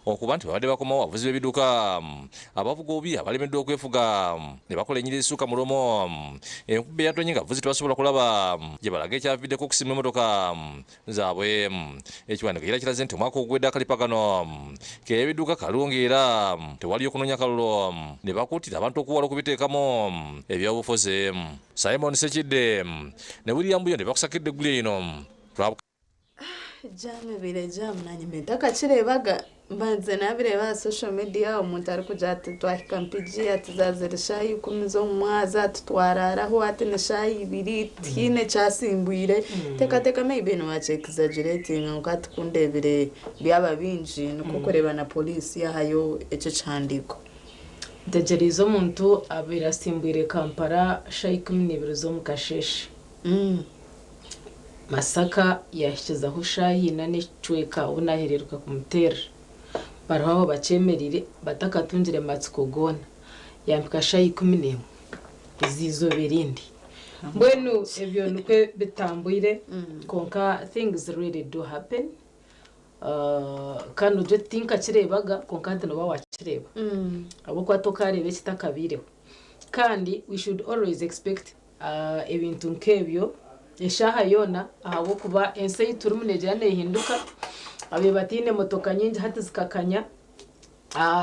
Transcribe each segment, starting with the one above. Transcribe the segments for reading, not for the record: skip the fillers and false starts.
Okuba nti babadde bakomawo abavuzi b'ebidduka abavuga obubi abalemeddwa okwefuga ne bakola ennyiriri ezisukka mu lumu. Enkuba eyatonye ng'abavuzi tebasobola kulaba gye balaga ekyaviiriddeko okusimba emmotoka zaabwe. Ekiwandiiko era kiraze nti omwaka oguwedde akalipagano k'ebidduka kalungi era tewaliyo kunoonya kalulu ne bakuutira abantu okuwala okubiteekamu ebyobufuzi. Simon Ssekidde ne William Buyondo bakusakidde eggulire lino. Jam ebaire jam nanye mbe ntakakireebaga mbandize nabireeba aha social media omuntu arikugira ati twahika Mpigi ati zazire shaaha ikumi z'omumwaza ati twararaho ati ni shaaha ibiri tihaine ekyasimbwire nteekateeka maybe nibaki exaggeratinga kwonka hati kundeebire byaba bingi nikwo kureeba na police yahayo ekyo ekihandiiko. Ntegyereize omuntu abaire asimbwire Kampala shaaha 12 z'omukasheeshe. Masaka yaahikizaho shaaha ina n'ekicweka obu naahereeruka kumuteerera. Bariho aho bakyemereire batakatungire matsiko goona. Yampika shaaha 11 ez'eizooba erindi. Mbwenu ebyo nikwo bitambwire kwonka things really do happen. Kandi ogye tinkakireebaga kwonka hati nooba waakireeba ahabw'okuba tokaareeba ekitakabaireho. Kandi we should always expect ebintu nk'ebyo eshaaha yoona ahabw'okuba ensi ei turimu neegira neehinduka, abaire bataine motoka nyingi hati zikakanya,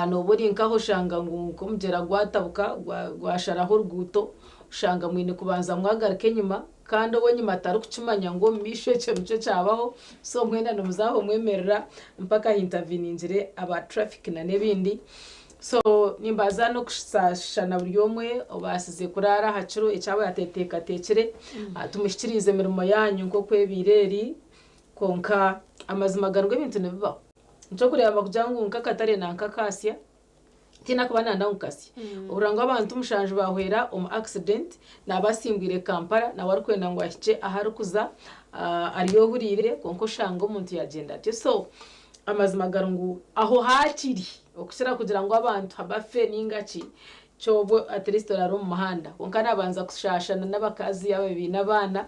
nooba ori nk'aho oshanga ngu nk'omugyera gwatabuka gwasharaho oruguuto, oshanga mwine kubanza mwagaruka enyima kandi ow'enyima atarikukimanya ngu omu maisho ekyo nikyo kyabaho, so mwena nimuza aho mwemerera mpaka hintaviningire aba traffic n'ebindi. So nimbaasa n'okusaasha buri omwe obaasize kuraara aha kiro eki aba yaateekateekire. Tumuhikiriize emirimo yaanyu nk'oku ebaire eri, kwonka amazima gari ngu ebintu nibibaho. Nikyo orikureeba nibakugira ngu nk'akatare nanka kaasya, tihaine arikuba nayenda ngu kasye. Ohurira ngu abantu mushanju baahwera omu accident, naaba asimbwire Kampala nawe arikwenda ngu ahikye ahu arikuza ari ohuriire kwonka oshanga omuntu yaagyenda atyo. So amazima gari ngu aho haakiri okukira kugira ngu abantu bafe ninga ki, kyobwo at least oraara omu muhanda. Kwonka naabanza kushaashana n'abakazi ababaire baine abaana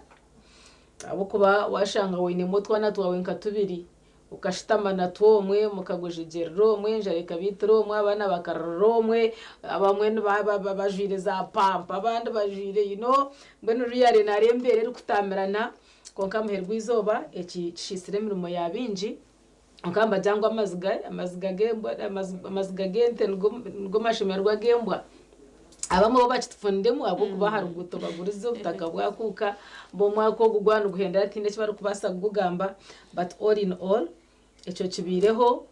ahabw'okuba waashanga wainemu otwana twawe nka tubiri, okashutama natwo omwe, mukagwejegyerera omwe, enjara ekabaitira omwe, abaana bakaririra omwe, abamwe bajwaire za pampa abandi bajwaire you know, mbwenu really naareeba embeera erikutaamirana kwonka muheru gw'eizooba eki kishaisire emirimo ya baingi. Kwonka nibagira ngu amaziga g'ente nigo mashemererwa g'embwa. Abamwe bo bakitufuniremu ahabw'okuba aha ruguuto bagurize obutaka bwakuuka, omwaka ogu gwaba niguhendera tihaine eki barikubaasa kugugamba but all in all ekyo kibaireho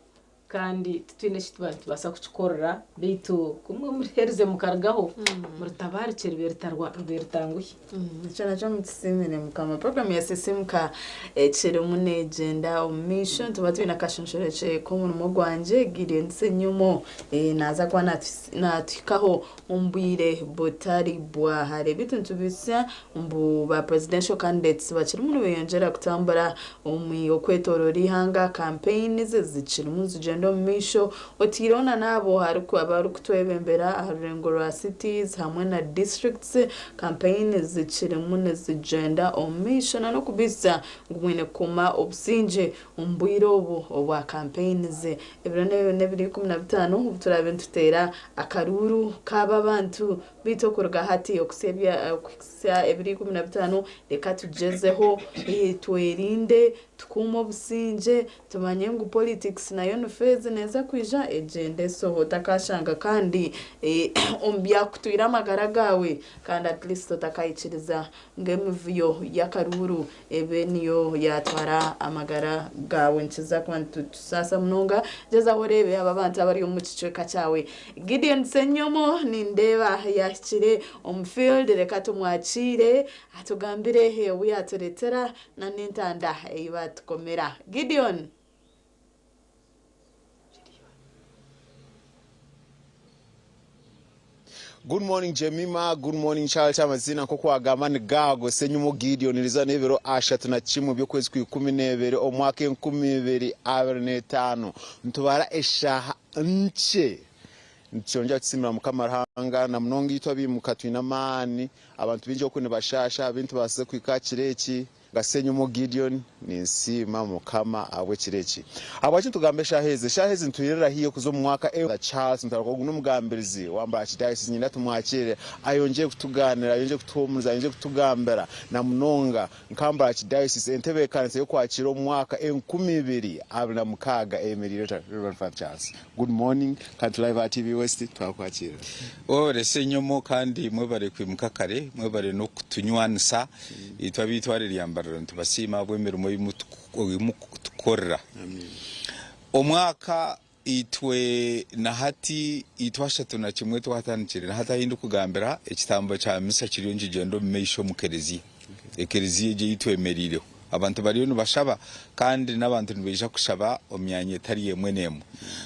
kandi titwine eki turikuba nitubaasa kukikorera beitu ku imwe muriherize mukarugaho muritabaarukye ribe ritanguhi. Ekyo nakyo mukisiimire Mukama. Puroguraamu ya Sisiimuka ekirimu neegyenda omu maisho. Nituba twine akashonshorekye k'omurimo gwangye Gideon Ssenyumo naaza kuba naatuhikaho omu bwire butari bwa hare. Beitu nitubitsya ngu ba presidential candidates bakirimu nibeyongyera kutambura omu okwetoroora eihanga, campaigns zikirimu nizigyenda omu maisho. Oteireho na n'abo abarikutwebembera aha rurengo rwa cities hamwe na districts, campaigns zikirimu nizigyenda omu maisho na n'okubitsya ngu mwine kukuuma obusingye omu bwire obu obwa campaigns. Ebiro n'ebiro 15 obu turaabe nituteera akaruuru k'aba abantu beitu okuruga hati okuhitsya ebiro 15 reka tugyezeho twerinde, tukuume obusingye, Tumanye ngu politics nayo ni phase neza kwija egyende so otakashanga kandi omu byakutwire amagara gaawe kandi at least otakayikiriza ngu emivuyo y'akaruuru ebe niyo yatwara amagara gaawe nikiza kuba nikitusaasa munonga gyezaho oreebe abo abantu abari omu kicweka kyawe. Gideon Ssenyomo nindeeba yahikire omu field reka tumwakiire atugambire obu yaturetera Na n'entanda ei baatukomera. Gideoni. Good morning Jemima, good morning Charles amaziina nk'oku wagamba ni gaago Ssenyumu Gideon riza n'ebiro 31 by'okwezi kwa 12 omu mwaka 2025 nitubara eshaaha nkye nitukyongyera kusiimira Mukama Ruhanga na munonga itwe abaimuka twine amaani abantu baingi oku nibashaasha abaingi tibabaasize kuhika aha kiro eki. Nka Ssenyomo Gideon, ninsiima Mukama ahabw'ekiro eki. Ahabwaki nitugamba eshaaha ezi? Eshaaha ezi nitwirira haihi okuza omu mwaka. Charles Mutabaruka ogu n'omugambirizi wa Mbarara Archdiocese, niinyenda tumwakiire ayongyere kutugaanira, ayongyere kutuhuumuriza, ayongyere kutugambira na munonga nka Mbarara Archdiocese entebeekanisa y'okwakiira omwaka 2026 eyemereire eta. Rev. Father Charles, good morning kandi turi live aha TV West, twakwakiira. Mwebare Ssenyomo kandi mwebare kwimuka kare, mwebare n'okutunywanisa. Itwe ab'eitware rya Mbarara nitubasiima ahabw'emirimo ei murikutukorera. Omwaka itwe na hati itwe 31 twatandikire, na hati ahi ndikugambira ekitambo kya misa kiriyo nikigyenda omu maisho omu kereziya, ekereziya egi ei twemereireho. Abantu bariyo nibashaba kandi n'abantu nibaija kushaba omu myanya etari emwe n'emwe.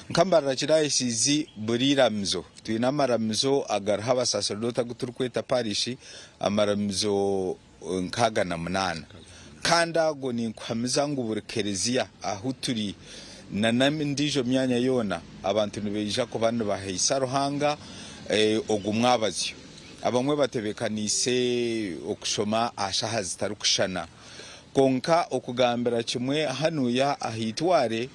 Nka Mbarara Archdiocese buri iramizo twine amaramizo agariho abasaseredooti agu turikweta parishi, amaramizo 68. Kandi ago ninkuhamiza ngu buri kereziya ahu turi na n'endiijo myanya yoona abantu nibaija kuba nibahaisa Ruhanga ogwo mwabazyo. Abamwe batebekaniise okushoma aha shaaha zitarikushushana. Kwonka okugambira kimwe hanuya aha itware,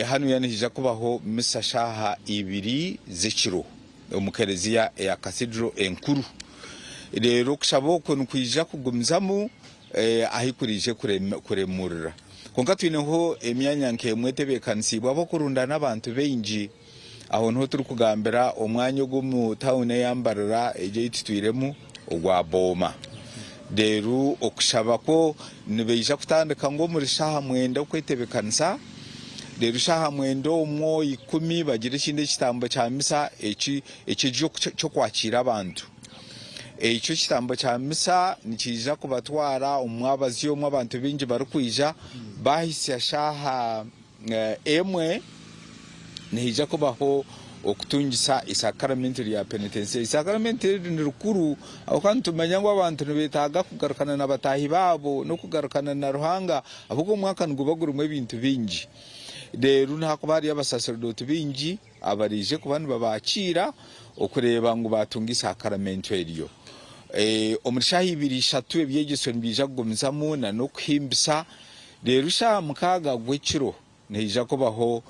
hanuya nihaija kubaho misa shaaha ibiri z'ekiro omu kereziya eya Cathedral enkuru. Reero okushaba okwo nikwija kugumizamu ahu kuriije kuremurira. Kwonka twineho emyanya nk'emwe etebeekanisiibwe ahabw'okurundaana abantu baingi. Aho niho turikugambira omwanya ogw'omu tauni eya Mbarara egi ei tutwiremu ogwa Booma. Reero okushaba kwo nibaija kutandika ngu omuri shaaha mwenda okwetebekanisa, reero shaaha mwenda omwo ikumi bagire ekindi ekitambo kya misa eki eky'okwakiira abantu. Ekyo ekitambo kya misa nikiija kubatwara omu mwabazyo omu abantu baingi barikwija baahitsya shaaha Emwe, nihaija kubaho okutungisa eisakramentu rya penetensia. Eisakramentu eri ni rikuru ahabw'okuba nitumanya ngu abantu nibetaaga kugarukana na bataahi baabo n'okugarukana na Ruhanga ahabw'okuba omwaka niguba gurimu ebintu bingi. Reero nihakuba hariyo abasaseredooti baingi abaraije kuba nibabakiira okureeba ngu baatunga eisakramentu eryo. Omuri shaaha ibiri ishatu ebyegyeso nibiija kugumizamu n'okuhimbisa. Reero shaaha mukaaga gw'ekiro nihaija kubaho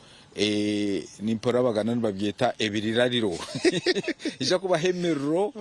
nimpurira abaganda nibabyeta ebirirariro. Haija kubaho emiriro,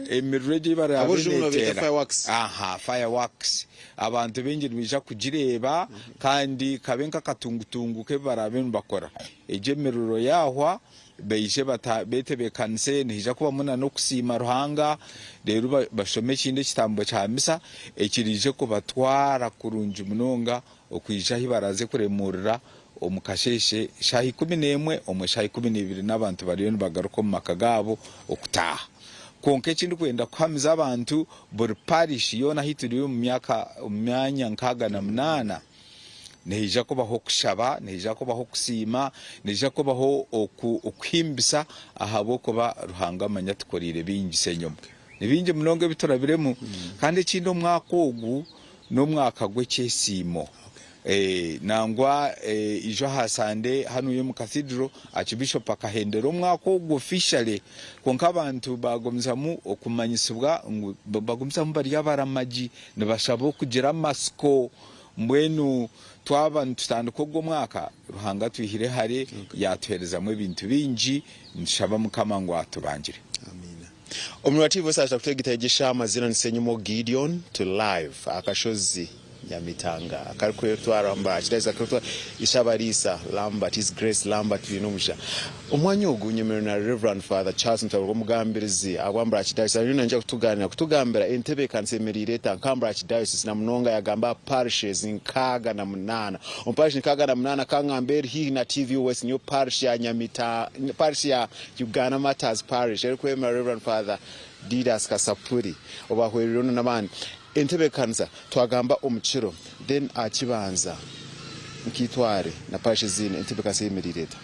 emiriro egyo ei baraabe Ab'orujungu nibabyeta neeteera. fireworks. Aha, fireworks. Abantu baingi nibaija kugireeba kandi kabe nk'akatungutungu k'ebi baraabe nibakora. Egyo emiriro yaahwa, Baije betebeekanise, nihaija kubamu n'okusiima Ruhanga, reero bashome ekindi ekitambo kya misa ekiraije kubatwara kurungi munonga okwija ahu baraaze kuremuurira omu kasheeshe shaaha 11 omwe shaaha 12 n'abantu bariyo nibagaruka omu maka gaabo okutaaha. Kwonka eki ndikwenda kuhamiza abantu, buri parish yoona ahu turi omu myanya 68, Nihaija kubaho okushaba, nihaija kubaho okusiima, nihaija kubaho okuhimbisa ahabw'okuba Ruhanga manya atukoreire bingi Ssenyomo. Ni bingi munonga ebi turabiremu kandi ekindi omwaka ogu n'omwaka gw'ekyesiimo. Nangwa ijo aha Sande hanuya omu Cathedral, Archbishop akahendera omwaka ogu officially kwonka abantu baagumizamu okumanyisibwa ngu bagumizamu bari abaramagi nibashaba okugira amatsiko. Mbwenu twaba nitutandika ogwo mwaka, Ruhanga atwihire hare, yaatuheerezamu ebintu bingi, nitushaba Mukama ngu atubangire. Amiina. Omurimo wa TV West kutegita egisha amazina ni Ssenyumo Gideon to live akashozi Nyamitanga akarikwetwa Ramba kirahisa akarikwetwa Ishabariisa Lambert His Grace Lambert Twinomugisha. Omwanya ogu nyemereire na Rev. Father Charles Mutabaruka omugambirizi ahabwa Mbarara Archdiocese ariyo naija kutuganira kutugambira entebeekanisa eyemereire eta nka Mbarara Archdiocese na munonga yagamba aha parishes 68. Omu parish 68 kangamba eri haihi na TV West niyo parish ya Nyamita parish ya Uganda Martyrs Parish erikwemera Rev. Father Didas Kasapuri obahwereire n'abandi. Entebeekanisa twagamba omu kiro then aha kibanza nkaitware na parish ezindi entebeekanisa eyemereire eta?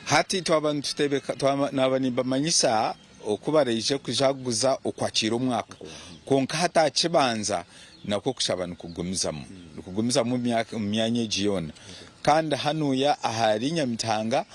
Hati twaba nituteebeka, twaba, naaba nimbamanyisa oku baraije kujaguza Okwakiira Omwaka. Kwonka hati aha kibanza, nakwo okushaba nikugumizamu, nikugumizamu omu myanya egi yoona. Kandi hanuya ahari Nyamitanga,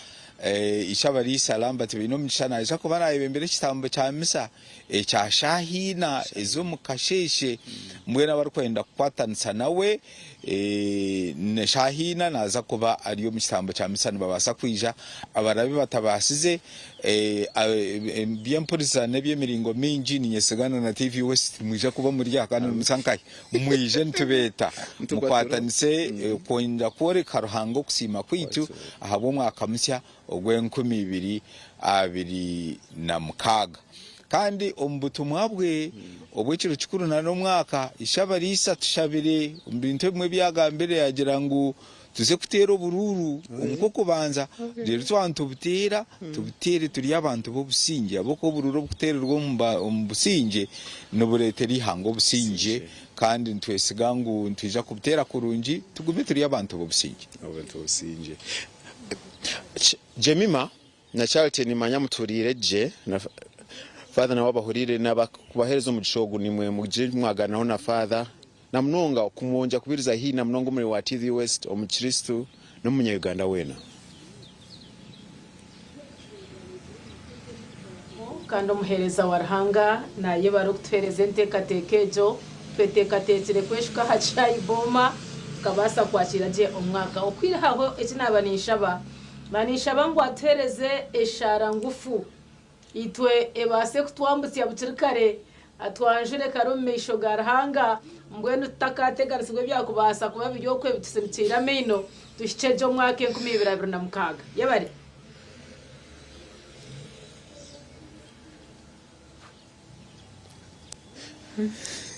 Ishabariisa Lambert Bainomugisha naija kuba nayebembera ekitambo kya misa ekya shaaha ina ez'omu kasheeshe. Mbwenu abarikwenda kukwatanisa nawe eshaaha ina naaza kuba ari omu kitambo kya misa nibabaasa kwija. Abarabe batabaasize eby'empurizana n'eby'emiringo mingi niinyesiga na TV West nimwija kuba muri aha kandi nimuza nkahi? Mwije nitubeeta mukwatanise kwenda kworeka Ruhanga okusiima kwaitu ahabw'omwaka musya ogw'e 2026. Kandi omu butumwa bwe obw'ekiro kikuru n'omwaka, Ishabariisa tushabire omu bintu ebimwe ebi yagambire yagira ngu tuze kuteera oburuuru omu kw'okubanza reero twaba nitubuteera tubuteere turi abantu b'obusingye ahabw'okuba oburuuru oburikuteererwa omu busingye nibureetera eihanga obusingye kandi nitwesiga ngu nitwija kubuteera kurungi tugume turi abantu b'obusingye. Abantu b'obusingye. Jemima na Charity nimanya muturiire gye na Father nawe abahuriire nabakubahereza omugisha ogu nimwe mugire mwaganiraho na Father na munonga kumwongya kubiriza haihi na munonga omuri wa TV West omukiristu n'omunya Uganda weena. Kandi omuheereza wa Ruhanga naayebara okutuheereza enteekateeka egyo. Tweteekateekire kweshuka aha kishaayi booma tukabaasa kwakiira gye omwaka. Okwihaho eki naaba ninshaba, naaba ninshaba ngu atuheereze eshaara ngufu itwe ebaase kutwambutsya bukiri kare, atwanjure kare omu maisho ga Ruhanga, mbwenu tutakaateganisibwa ebyakubaasa kuba biri okwe bitusinikiire amaino, tuhikye gye omwaka 2026. Yebare!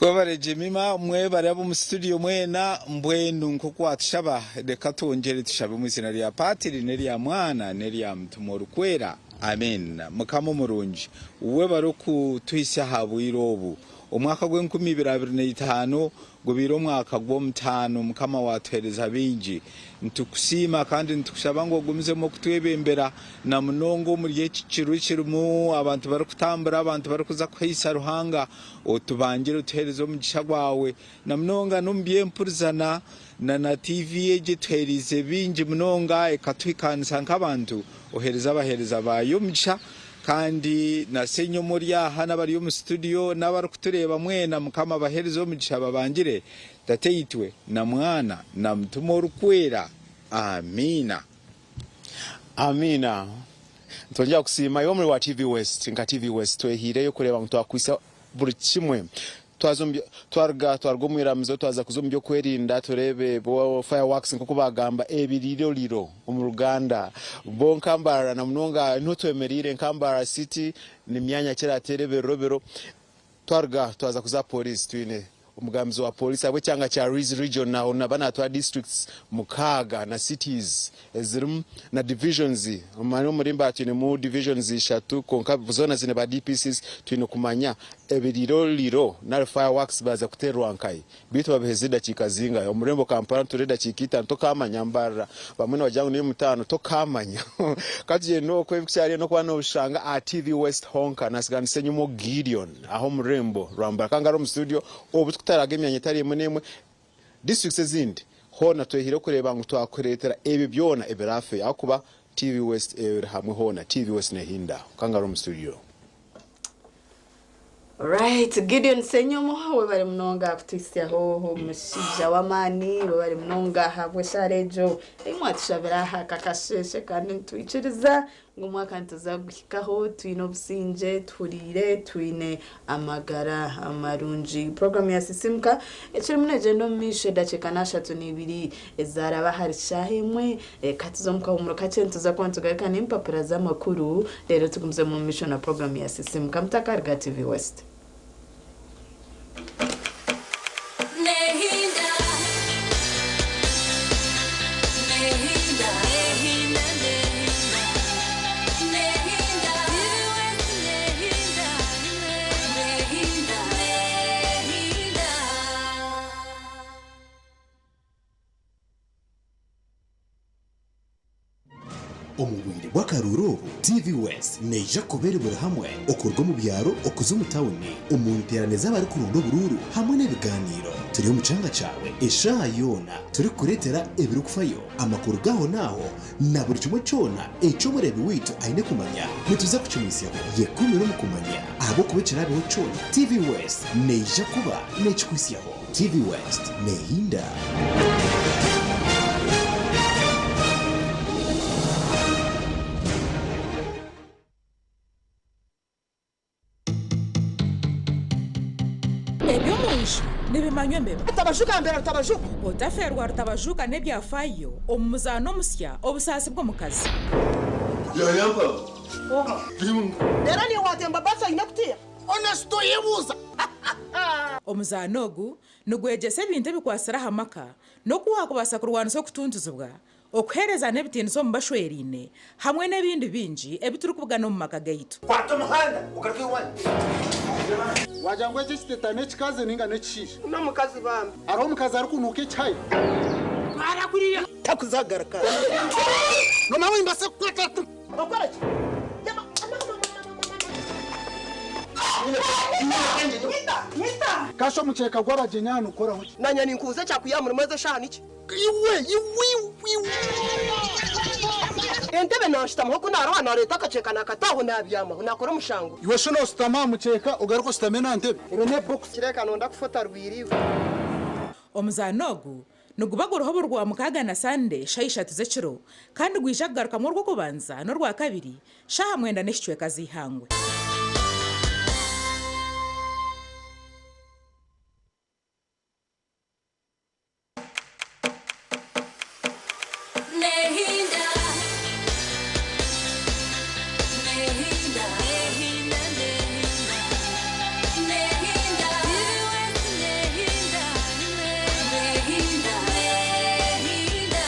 Mwebare Jemima, mwebare ab'omu studio mwena, mbwenu nk'oku watushaba reka twongyere tushabe omu izina rya Patiri n'erya Mwana n'erya Mutima Orikwera. Amen. Mukama omurungi, webare okutuhitsya aha bwire obu. Omwaka gw'e 2025 gubaire omwaka gw'omutaano Mukama watuheereza bingi. Nitukusiima kandi nitukushaba ngu ogumizemu okutwebembera na munonga omuri eki kiro ekirimu abantu barikutambura, abantu barikuza kuhaisa Ruhanga, otubangire otuheereze omugisha gwawe na munonga n'omu by'empurizana na TV egi etuheeriize bingi munonga ekatuhikaanisa nk'abantu, oheereze abaheereza baayo omugisha kandi na Ssenyomo ori aha n'abari omu studio n'abarikutureeba mwena Mukama abaheereze omugisha babangire Tataitwe na Mwana na Mutima Orikwera. Amiina. Amiina. Nitwongyera kusiima iwe omuri wa TV West. Nka TV West twehiireyo kureeba ngu twakwisa buri kimwe. Twaza omu twaruga twaruga omu iramizo twaza kuza omu by'okwerinda tureebe bo fireworks nk'oku bagamba ebiriroriro omu Ruganda. Bo nka Mbarara na munonga niho twemereire nka Mbarara City n'emyanya ki erateera ebirirobiro. Twaruga twaza kuza aha pooriisi twine omugambizi wa pooriisi ahabw'ekyanga kya Rwizi Region naho naba naatwara districts mukaaga na cities ezirimu na divisions. Omanya omuri Mbara twinemu divisions ishatu kwonka zoona ziine ba DPCs. Twine kumanya ebiriroriro nari fireworks baaza kuteerwa nkahi beitu babiheza edakiika zingahi. Omu rurembo Kampala nitureeba edakiika itaano tokaamanya Mbarara bamwe nibagira ngu n'emutaano tokaamanya. Ka tugyende okwo ebikukyariyo n'okuba nooshanga aha TV West honka nasiganisa enyima Gideon aha omu rurembo rwa Mbarara kandi ari omu studio obu tukutaraga emyanya etari emwe n'emwe districts ezindi hoona twehire kureeba ngu twakureetera ebyo byona ebiraafe ahakuba TV West eri hamwe hoona TV West nehinda kandi ari omu studio. Right, Gideon Ssenyomo webare munonga kutuhitsyaho omushaija w'amaani, webare munonga ahabw'eshaara egyo ei mwatushabira aha aka kasheeshe kandi nitwikiriza ngu omwaka nituza kuguhikaho twine obusingye, tuhuriire, twine amagara marungi. Puroguraamu ya Sisimuka ekirimu neegyenda omu maisho edakiika n'ashatu n'ibiri ezaaraba ahari shaaha emwe. Reka tuze omu kahumuro kakye nituza kuba nitugaruka n'empapura z'amakuru reero tugumizemu omu maisho na puroguraamu ya Sisimuka. Mutakaruga TV West. Nehinda, nehinda, nehinda, nehinda, nehinda, nehinda, nehinda, nehinda. Omu bwire bw'akaruuru obu, TV West neija kuba eri buri hamwe, okuruga omu byaro okuza omu tauni, omu nteerane z'abarikuronda oburuuru hamwe n'ebigaaniiro. Turi omu kyanga kyawe eshaaha yoona turikukureetera ebirikufayo, amakuru g'ahonaaho na buri kimwe kyona eki omureebi waitu aine kumanya nituza kukimwitsyaho. Yekuumire omu kumanya ahabw'okuba ekiraabeho kyona, TV West neija kuba neekikuhitsyaho. TV West neehinda. Eby'omu nju nibimanywa embeba. Rutabajuka mbera Rutabajuka. Otafeerwa Rutabajuka n'ebyafaayo omu muzaano omusya Obusaasi bw'omukazi. Reero niiwe waatemba baasi oine kutiira. Honest oyebuuza. Omuzaano ogu nigwegyesa ebintu ebikwatsire aha maka n'oku waakubaasa kurwanisa okutuntuzibwa, okuheerezana ebitiinisa omu bashweraine hamwe n'ebindi bingi ebi turikubugana omu maka gaitu. Kwata omuhanda ogaruke owanyu. Wagira ngu eki ekiteta n'ekikazi ninga n'ekishaija? N'omukazi bambi. Hariho omukazi arikunuuka ekihaya? Twara kuriya. Takuzagaruka. Noomanya ngu nimbaasa kukwata. Okora ki? Kasha omukyeka gw'abagyenyi aha nigukoraho ki? Nanye ninkubuza ekyakwiha aha murimo ezi eshaaha niki? Iwe iwe iwe. Entebe nanshutamaho ku naroha nareeta akakyeka nakata aho nabyamaho nakora omushango. Iwe shi noshutama aha mukyeka ogaruke oshutame n'aha ntebe? Ebe ne box. Kireka nonda kufa otarwire iwe. Omuzaano ogu niguba guriho buri Rwamukaaga na Sande shaaha ishatu z'ekiro kandi gwija kugarukamu Orwokubanza n'Orwakabiri shaaha mwenda n'ekicweka z'eihangwe. Nehinda Nehinda Nehinda Nehinda Nehinda Nehinda Nehinda.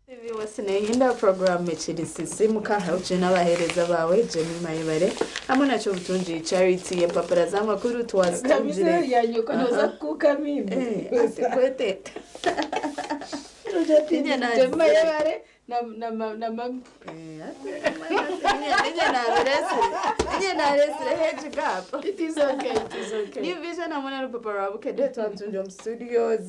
TV West nehinda program ekiri Sisimuka ahu n'abaheereza baawe Jemima Yebare hamwe na Kyobutungi Charity. Empapura z'amakuru twazitangire. Yanyuka noza kukuka mimbi. Atikweteta. Jemima Yebare na mami. Inye naresire hedge gap. It is okay, it is okay. New Vision hamwe na rupapuro rwa Bukedde twatunja omu studios.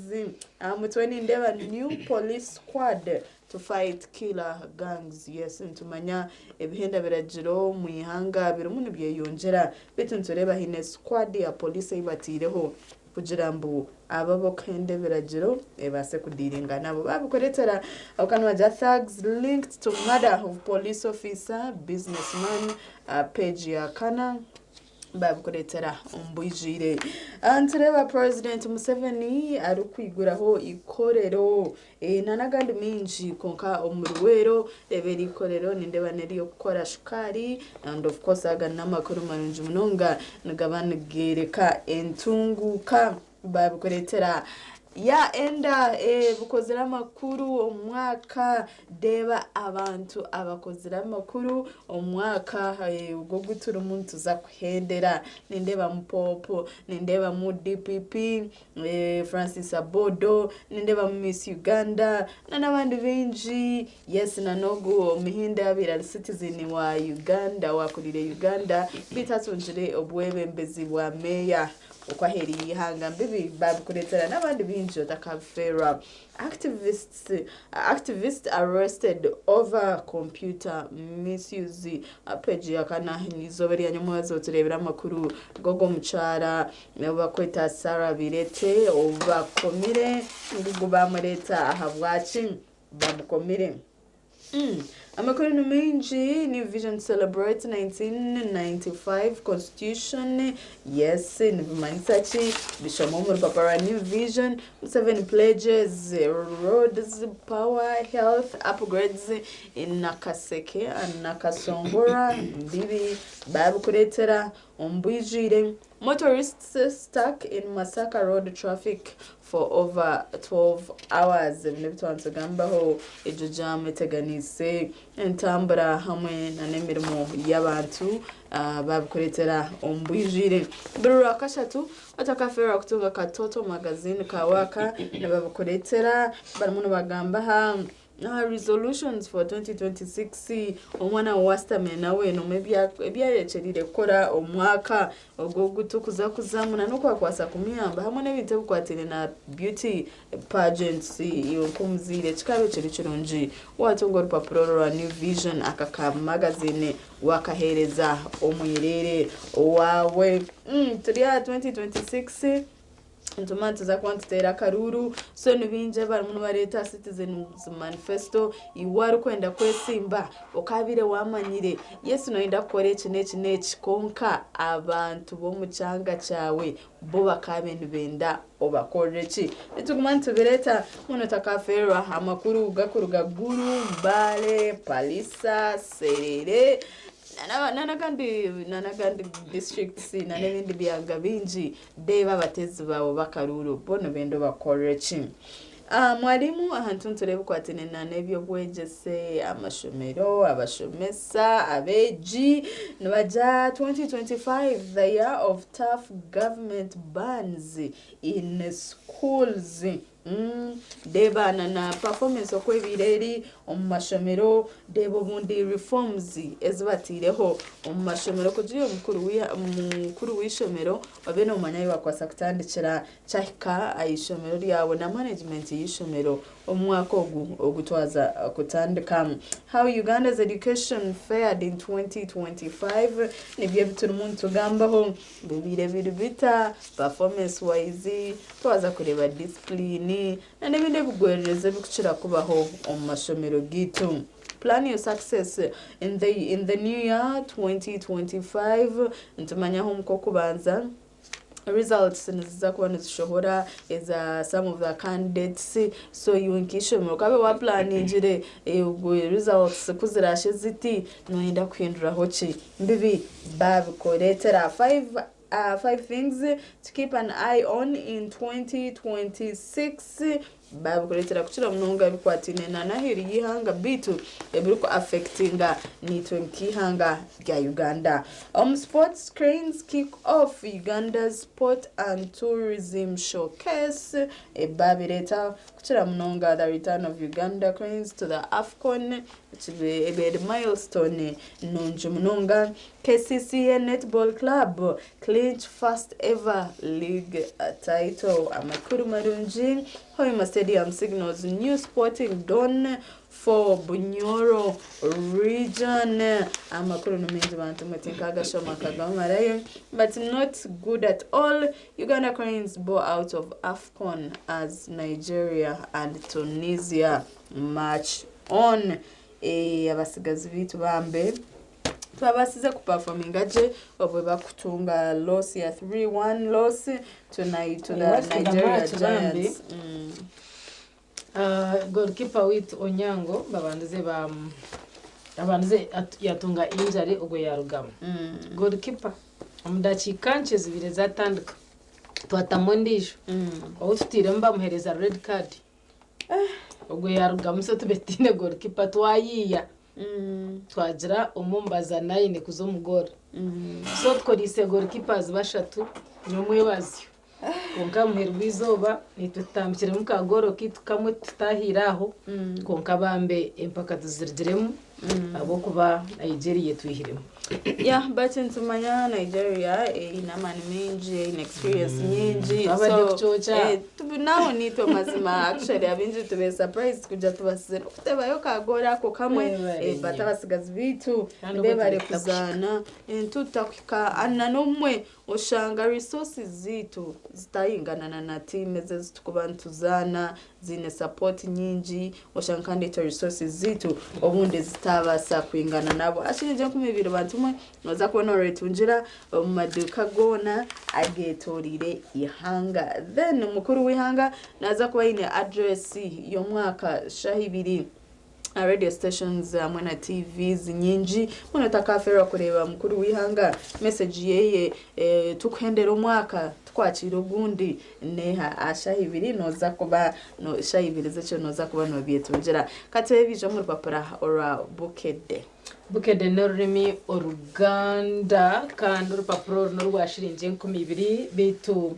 Aha mutwe nindeeba new police squad to fight killer gangs. Yes, nitumanya ebihenda biragiro omu ihanga birimu nibyeyongyera, beitu nitureeba haine squad ya police ei bataireho kugira ngu abo ab'okuhenda ebiragiro ebaase kudiiringa nabo. Babikureetera aho thugs linked to murder of police officer businessman, page ya kana babikureetera omu bwijwire. Nitureeba President Museveni arikwiguraho ikorero n'agandi mingi, kwonka omu Ruweero reeba eri ikorero nindeeba n'ery'okukora shukaari, and of course aga n'amakuru marungi munonga, nigaba nigereka entunguuka. Babikureetera ya enda bukozire amakuru omu mwaka. Reeba abantu abakozire amakuru omu mwaka ogwo ogu turimu nituza kuhendera. Nindeebamu Pope, nindeebamu DPP Francis Abodo, nindeebamu Miss Uganda n'abandi baingi. Yes, na n'ogu Omuhinde abaire ari citizen wa Uganda, wakurire Uganda beitu atungire obwebembezi bwa meeya okwahereye ihanga mbibi. Babikureetera n'abandi baingi otakabifeerwa. Activist arrested over computer misuse, page ya kana. Izooba rya nyomwezo tureebera amakuru g'ogwo mukyara bakweta Sarah Birete obu bakomire, ngugu bamureeta ahabwaki bamukomire. Amakuru ni mingi. New Vision celebrates 1995 constitution. Yes, nibimanyisa ki? Bishoma omu rupapuro rwa New Vision. Seven pledges roads, power, health upgrades in Nakaseke and Nakasongora Mbibi. Babikureetera omu bwijwire. Motorists stuck in Masaka road traffic. for over 12 hours. Ebi n'ebi twaba nitugambaho, egyo jaamu eteganiise entambura hamwe n'emirimo y'abantu babikureetera omu bwijwire. Buri Rwakashatu otakafeerwa kutunga ka Total Magazine kaawe aka nibabikureetera barimu nibagamba aha aha resolutions for 2026. Omwana wa wasitamire nawe nomu ebyayekyeriire kukora omwaka ogwo ogutukuza kuzamu na n'okwakwasa kumuyamba hamwe n'ebintu ebikwataine na beauty pageants. Iwe nk'omuzaire kikaaba kiri kirungi watunga orupapuro rwa New Vision aka ka magazine wakaheereza omwereere waawe. Turi aha 2026, ntuma nituza kuba nituteera akaruuru, so ni bingi abarimu nibareeta Citizens Manifesto. Iwe arikwenda kwesimba okabiire wamanyire yes noyenda kukora eki n'eki n'eki, konka abantu b'omu kyanga kyawe bo bakabe nibenda obakorere ki? Nituguma nitubireeta muno. Takafeerwa amakuru gakuruga Gulu, Mbale, Palisa, Serere nanagandi districts nan'ebindi byanga bingi. Deeba abatezi bawe bakaruuru bo nibenda obakorere ki? Mwarimu, ahantu nitureeba ebikwatine n'ebyobwegyese, amashomero, abashomesa, abeegi nibagira 2025 the year of tough government bans in schools. Deeba na performance oku ebiire eri omu mashomero, deeba obundi reforms ezi bataireho omu mashomero kugira omukuru w'eishomero obe nomanya ahu wakubaasa kutandikira kyahika aha ishomero ryawe na management y'ishomero omu mwaka ogu ogutwaza kutandika. How Uganda's education fared in 2025 nibyo ebiturimu nitugambaho. Bibiire biri bita performance wise? Twaza kureeba discipline na n'ebindi ebigwererezi ebikukira kubaho omu mashomero gaitu. Plan your success in the new year 2025. Nitumanyaho omu kubanza results niziza kuba nizishohora eza some of the candidates, so iwe nk'ishomero okabe waplaningire results kuzirashe ziti noyenda kuhinduraho ki? Mbibi babikureetera. Five things to keep an eye on in 2026 babikureetera kukira munonga bikwataine na n'aheeru y'ihanga bitu ebiriku affectinga nitwe nk'ihanga rya Uganda. Omu sports, Cranes kick off Uganda's sport and tourism showcase. Babireeta kukira munonga the return of Uganda Cranes to the AFCON ebeere milestone nungi munonga. KCCA Netball Club clinch first ever league title, amakuru marungi. Hoima Stadium signals new sporting dawn for Bunyoro region. Amakuru ni mingi bantu mutinka agashoma kagamarayo, but not good at all. Uganda Cranes bow out of AFCON as Nigeria and Tunisia march on. Abasigazi bitu bambe twabasize kuperforminga gye obwe bakutunga loss ya 3-1 loss to the Watch the Nigeria match, bambi. Giants. Goalkeeper witu Onyango babandize ba abandize yatunga injury, ogwo yarugamu. Goalkeeper omu dakiika nkye zibiri zatandika twatamu endiijo ou tutiiremu bamuheereza red card, ogwo yarugamu, so tube tiine goalkeeper. Twayiiya twagira omumbaza nine kuza omu goal, so tukoriise goalkeepers bashatu nyomwebazyo, konka muheru gw'izooba nitwe tutambikiremu kagoro kitu kamwe tutahire aho. Konka bambe empaka tuzirigiremu ahabw'okuba Nigeria etwihiremu. Yeah, but ntumanya Nigeria eine amaani mingi, eine experience nyingi. Twabadde kukyokya. Naho nitwe mazima actually abingi tube surprised kuja tubasize nokutebayo kagora ako kamwe. Webale But nnyo. abasigazi bitu Kandi bebare obwo kuzaana ntutakuhika ana n'omwe oshanga resources zitu zitayinganana na team ezi ezitukuba nituzaana ziine support nyingi, oshanga kandi eto resources zitu obundi zitabaasa kwingana nabo. Ashiringi 20,000 bantu mwe noza kubona oretungira omu maduuka goona ageetoreire ihanga. Then mukuru w'ihanga naza kuba aine address y'omwaka shaha 2. Radio stations hamwe na TVs nyingi muno takafeerwa kureeba mukuru w'ihanga message yeye, tukuhendera omwaka. Tukwakiire ogundi neha aha shaaha ibiri noza kuba no shaaha ibiri z'ekiro noza kuba nobyetungira. Ka turebe ebiija omu rupapura orwa Bukedde. Bukedde n'orurimi Oruganda kandi orupapura oru n'orwa shiringi 2000 beitu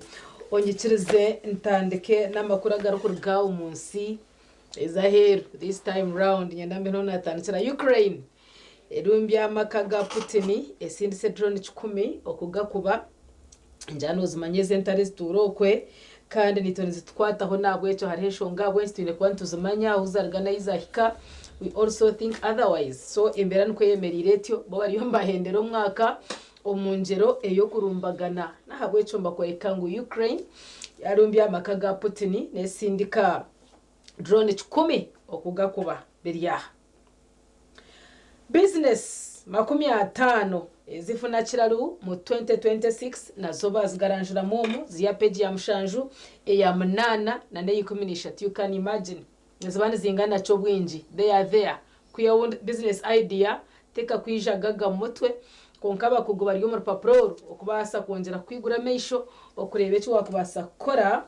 onyikirize ntandike n'amakuru agarikuruga omu nsi ez'aheeru. This time round niinyenda mbe niho naatandikira Ukraine erumbya amaka ga Putin esindise drone 1,000 okugakuba. Enjara nozimanya ezi entare ezituura okwe kandi naitwe nizitukwataho nahabwekyo hariho enshonga ahabwenki twine kuba nituzimanya ahu zaruga n'ahu zahika we also think otherwise so embeera nikwo eyemereire etyo bo bariyo nibahendera omwaka omu ngyero ey'okurumbagana nahabwekyo nibakworeka ngu Ukraine yarumbya amaka ga Putin nesindika drone 1,000 okugakuba biri aha. Bizinesi 50 ezifuna kiraru mu 2026 nazo bazigaranjuramu omu ziri aha peegi ya mushanju, eya munaana na n'eya 13 you can imagine niziba nizingana ki obwingi they are there kwihaho obundi business idea tekakwija gaga omu mutwe kwonka abakugu bari omu rupapura oru okubaasa kwongyera kukwigura amaisho okureeba eki wakubaasa kukora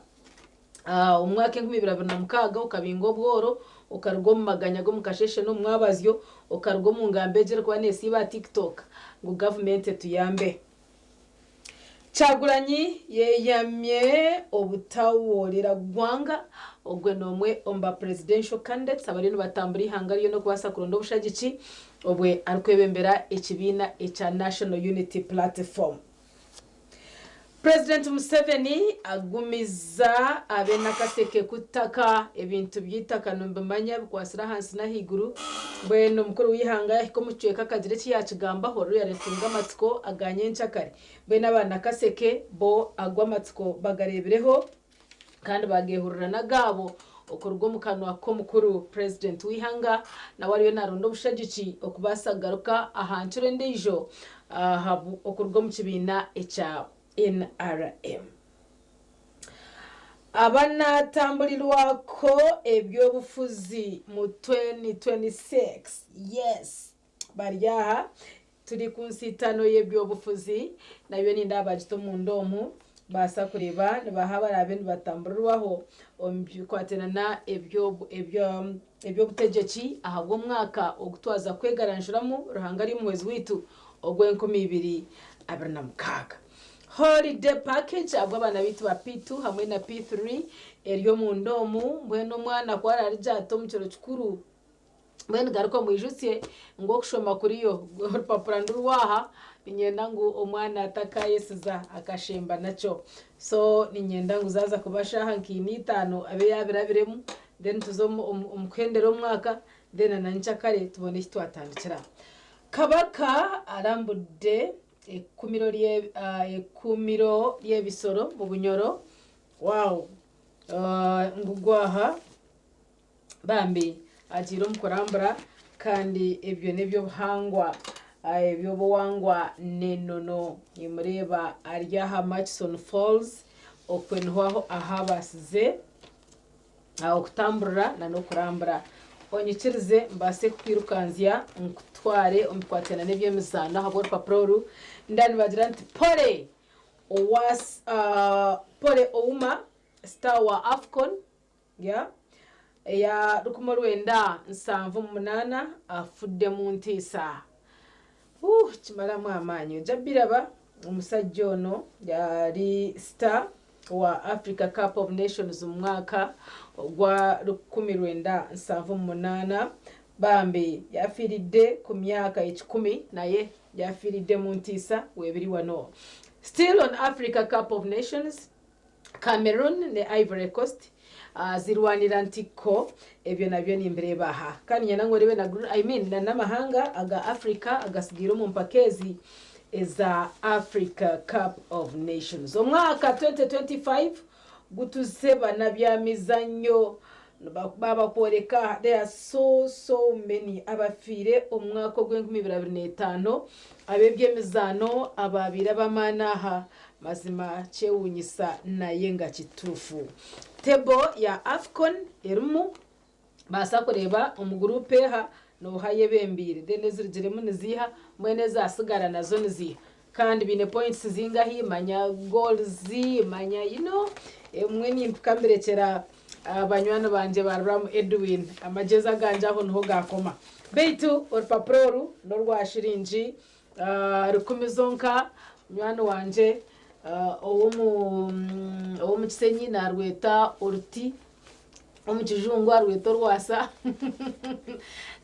Omu mwaka 2026 okabinga obworo, okaruga omu maganya g'omu kasheeshe n'omu mwabazyo, okaruga omu ngamba egyo erikuba neesiiba aha TikTok ngu gavumenti etuyambe. Kyagulanyi yeyamye obutawoorera gwanga, ogwe n'omwe omu ba presidential candidates abariyo nibatambura eihanga ryona okubaasa kuronda obushagiki obwe arikwebembera ekibiina ekya National Unity Platform. Purezidenti Museveni agumiza abe Nakaseke ku ttaka ebintu by'eitaka nimubimanya bikwatsire ahansi n'ahaiguru. Mbwenu omukuru w'eihanga yahika omu kicweka akagira eki yaakigambaho reero yaretunga amatsiko aga nyenkyakare. Mbwenu aba Nakaseke bo ago amatsiko bagareebireho kandi baagehurira n'agaabo okuruga omu kanwa k'omukuru Purezidenti w'eihanga nawe ariyo naronda obushagiki okubaasa kugaruka aha ncuro endiijo okuruga omu kibiina ekya NRM. Abanatamburirwako eby'obufuzi mu 2026 yes bari aha Turi ku nsiitaano y'eby'obufuzi, nabyo nindeeba baagita omunda omu, baasa kureeba nibaha abaraabe nibatamburirwaho omu bikwatirana eby'obutegyeki ahabw'omwaka ogu twaza kwegaranjuramu Ruhanga ari omuhwezi waitu ogw'enkumi ibiri abiri na mukaaga. Holiday package ahabw'abaana baitu ba P2 hamwe na P3 eri omunda omu, mbwenu omwana ku araarigye ati omu kiro kikuru, Mbwenu garuka omwijutsye ngu okushoma kuriyo. Orupapura ndurwaha, niinyenda ngu omwana atakayesiza akashemba nakyo. So niinyenda ngu zaaza kuba shaaha nka ina itaano abe yaabirabiremu then tuze omu kuhendera omwaka then na nyenkyakare tubone ahi twatandikira. Kabaka arambudde ekuumiro ekuumiro ry'ebisoro mu Bunyoro. Wow! Ngu gwaha. Bambi agiire omu kurambura kandi ebyo n'eby'obuhangwa eby'obuwangwa n'enono. Nimureeba ari aha Murchison Falls okwe niho ahu abaasize okutamburira n'okurambura. Onyikirize mbaase kukwirukanzya nkutware omu bikwatiraine n'eby'emizaano ahabw'orupapura oru. Nindeeba nibagira nti Pole owa Pole Ouma star wa Afcon Ya eya 1978 afudde mu ntiisa. Huh, kimalamu amaanyi ojja biraba omusajja ono yali star wa Africa Cup of Nations mu mwaka ogwa 1978 bambi yafiiridde ku myaka ekikumi naye yafiiridde mu ntiisa webiri wano. Still on Africa Cup of Nations Cameroon ne Ivory Coast zirwanira ntikko ebyo nabyo nimbireeba aha. Kandi niinyenda ngu oreebe na I mean na n'amahanga aga Africa agasigaire omu mpaka ezi eza Africa Cup of Nations. Omwaka 2025 gutuze banabyamizanyo Baabakworeka there are so so many abafiire omu mwaka ogw'enkumi ibiri abiri n'etaano ab'eby'emizaano abaabaire ab'amaani aha mazima kyewuunyisa naye nga kituufu. Table ya Afcon erimu baasa kureeba omu guruupu eha nooha ayebembeire then ezirugiremu niziiha mbwenu ezaatsigara nazo niziiha. Kandi biine points zingahi, manya goals, manya you know, ebimwe nimpika mbirekyera banywani bangye ba Ruramu Edwin, amagyezi agangye aho niho gaakoma. Beitu orupapura oru n'orwa shiringi rukumi zonka, munywani wangye ow'omu Kisenyi naarweta oruti. Omu kijungu arweta orwasa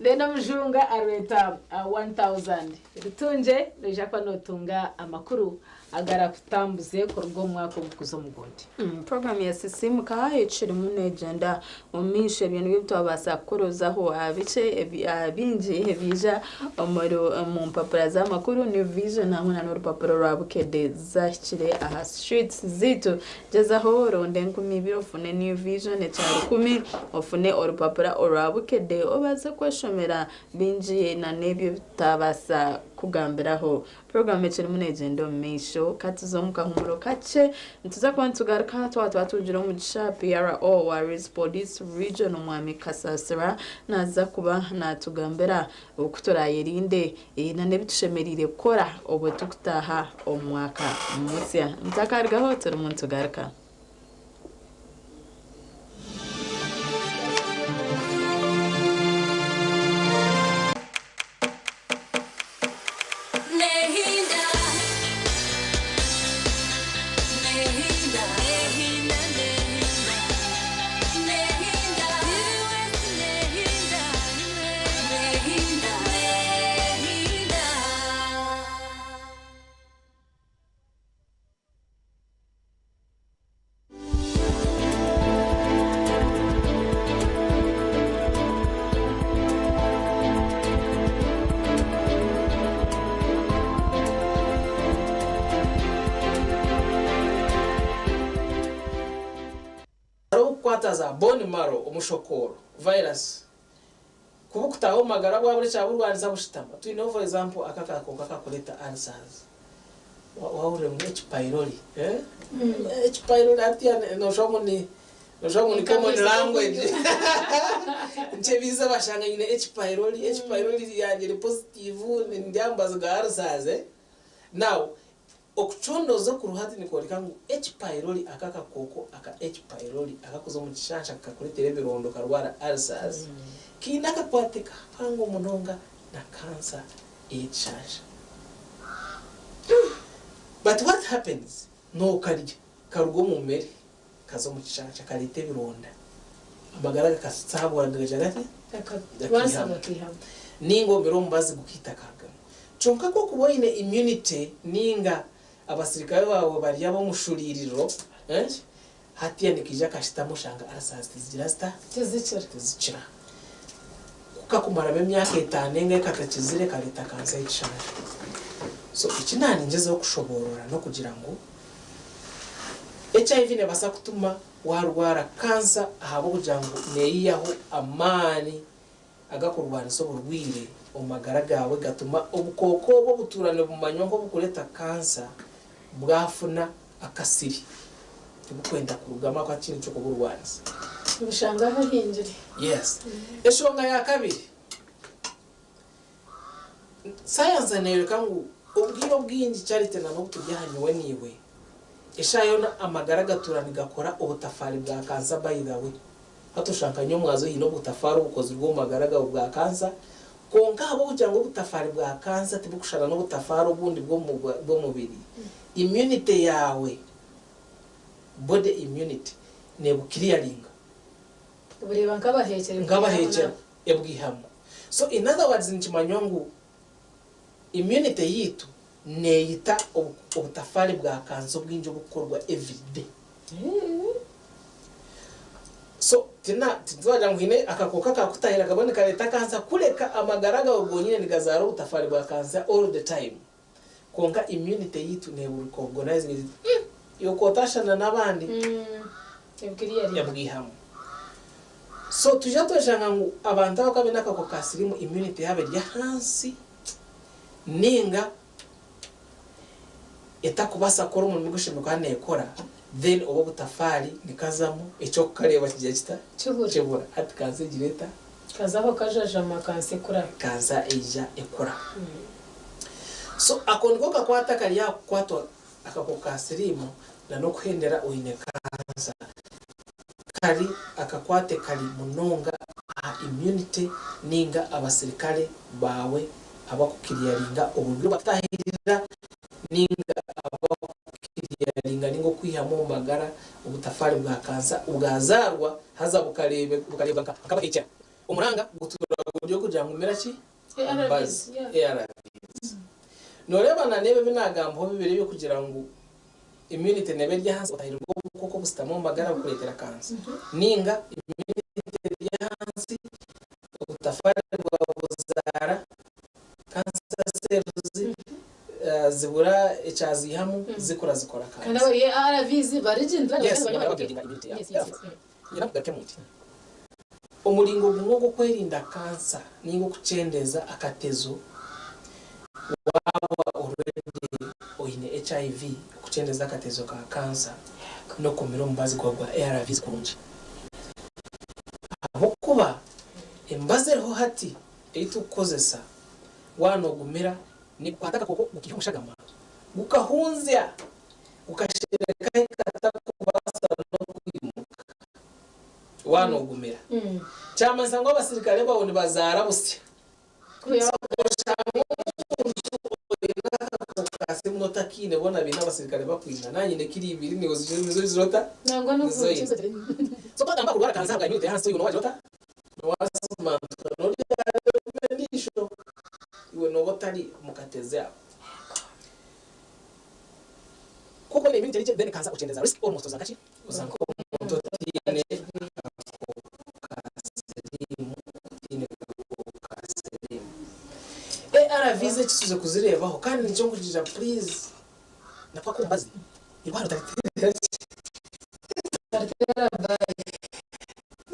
then omujunga arweta 1000. Rutungye noija kuba notunga amakuru agarakutambuze kuruga omu mwaka ogu kuza omu gundi. Puroguraamu ya Sisiimuka ekirimu neegyenda omu maisho. Ebyo nibyo ebi twabaasa kukurozaho aha bikye aha bingi ebiija omu mpapura z'amakuru, New Vision hamwe n'orupapura orwa Bukedde zahikire aha streets zaitu. Gyezaho oronde 2000 ofune New Vision ekya 1000, ofune orupapura orwa Bukedde obaase kweshomera bingi na n'ebyo ebi tutabaasa kugambiraho. Puroguraamu ekirimu neegyenda omu maisho. Ka tuze omu kahumuro kakye. Nituza kuba nitugaruka twaba twatungire omugisha PRO wa Rwizi Police Region Omwami Kasasira naaza kuba naatugambira oku turaayerinde na n'ebi tushemereire kukora obwo turikutaaha omu mwaka musya. Mutakarugaho turimu nitugaruka. Hariho okukwata za bone marrow, omushokooro, virus, kubukutaho omu magara bwabura ekyaburwanisa bushutama. Twineho for example aka akakooko akakureta ulcers. Wahurira ngu H pylori, eh? H pylori hatiya noshusha ngu ni noshusha ngu ni common language. Nkyebiiza bashanga nyine H pylori, H pylori yangye eri positive, ndi aha mubazi gwa ulcers, eh? Now, Okucondooza okuriho hati nikworeka ngu H. Pylori aka akakooko aka H. Pylori akakuza omu kishansha kakakureetera ebironda okarwara ulcers kaine akakwate kahango munonga na kansa ey'ekishansha. But what happens nokarya karuga omu mere kaza omu kishansha kareeta ebironda amagara gakatsaabura gakagira gata? Gakeihamu. Ninga omire omubazi gukaita karugamu. Kyonka ku okuba oine immunity ninga abasirikare baawe bari ab'omushuriiriro, hatiya nikaija kashitama oshanga ulcers tizigira zita? Tizikira. Ku kakumaramu emyaka etaano enga katakizire kareeta kansa y'ekishansha. So eki naaningyezaho kushoboorora n'okugira ngu HIV neebaasa kutuma waarwara kansa ahabw'okugira ngu neeyihaho amaani agakurwanisa oburwaire omu magara gaawe gatuma obukooko obu obutuura nibumanywa nk'obukureeta kansa bwafuna akasiri tibukwenda kurugamu ahabw'okuba tikiine ky'okuburwanisa. Nibushanga hahingire. Yes. Enshonga ya kabiri, sayansi neeyoreka ngu obwire obwingi Charity na n'obu turi aha nyowe naiwe, eshaaha yoona amagara gatuura nigakora obutafaari bwa kansa by the way. Hati oshusha nka nyomwazi oine obutafaari obukozirwe omu magara gaawe bwa kansa, kwonka ahabw'okugira ngu obutafaari bwa kansa tibukushushana n'obutafaari obundi bw'omubiri, immunity yaawe, body immunity, neebuclearinga. Ebureeba nk'abaheekyera Nk'abaheekyera, ebwihamu. So in other words nikimanywa ngu immunity yaitu neeyita obutafaari bwa kansa obwingi oburikukorwa everyday. So tina titwagira ngu haine akakooko akakutahira kaba nikareeta kansa kureka amagara gaawe gonyine nigazaara obutafaari bwa kansa all the time. Kwonka immunity yaitu neeburecognizinga eti iwe ku otaashushana n'abandi ebwihamu. So twija tweshanga ngu abantu abakuba baine akakooko ka siriimu immunity yaabo eri ahansi ninga etakubaasa kukora omurimo ogu eshemereire kuba neekora, then obwo obutafaari nikazamu eky'okukareeba kigira kita? Kibura. Kibura. Hati kansa egira eta? Kazaho kajajama kansa ekura. Kansa eija ekura. So ako niko kakwate akari aha kukwatwa akakooko ka siriimu na n'okuhendera oine kansa. Kari akakwate kari munonga aha immunity ninga abasirikare baawe abakukiriyaringa oburwaire obwakutahirira ninga abakukiriyaringa ninga okwihamu omu magara obutafaari bwa kansa obwazarwa haza bukareebwa nka akabahikya. Omuranga gutuura guri okugira ngu mira ki? Omubazi, ARVs. Noreeba na n'ebi ebi naagambaho bibiri eby'okugira ngu immunity neeba eri ahansi otahirirwa obukooko obusitami omu magara bukureetera kansa ninga immunity eri ahansi obutafaari bwawe buzaara cancer cells zibura ekyaziihamu zikura zikora Kandi kansa. abari ARVs barigindira Yes, nibamara babuildinga immunity yawe. Nyine kugarukemu nti omuringo gumwe ogw'okwerinda kansa ninga okukyendeeza akatezo waaba already oine HIV okukyendeeza akatezo ka kansa n'okumira omubazi gwawe gwa ARVs kurungi ahabw'okuba emibazi eriho hati ei turikukozesa waaba noogumira nigukwata akakooko gukiiha omu shagama gukahunzya gukashereka ahi katakubaasa n'okwimuka waaba noogumira. Kyamanyisa ngu abasirikare baawe nibazaara busya. Oshanga omuntu oine akakooko ka siriimu n'otakiine boona baine abasirikare bakwina. Naanye nyine kiro ibiri niiwe nizo ozire ota? Nizo oine. So twagamba aha kurwara kansa ahabwa immunity y'ahansi iwe nooba wagira ota? Noowasimantuka n'oryareeba endiijo iwe nooba otari omu kateezi ako. Ku okuba oine immunity eri gye then kansa okyendeza risk almost oza nkaki? Oza nk'omuntu otaine akakooko ka siriimu otaine kakooko ka siriimu. ARVs eki tuze kuzireebaho kandi nikyo nkugira please nakwo ak'omubazi eirwariro otariteera ki?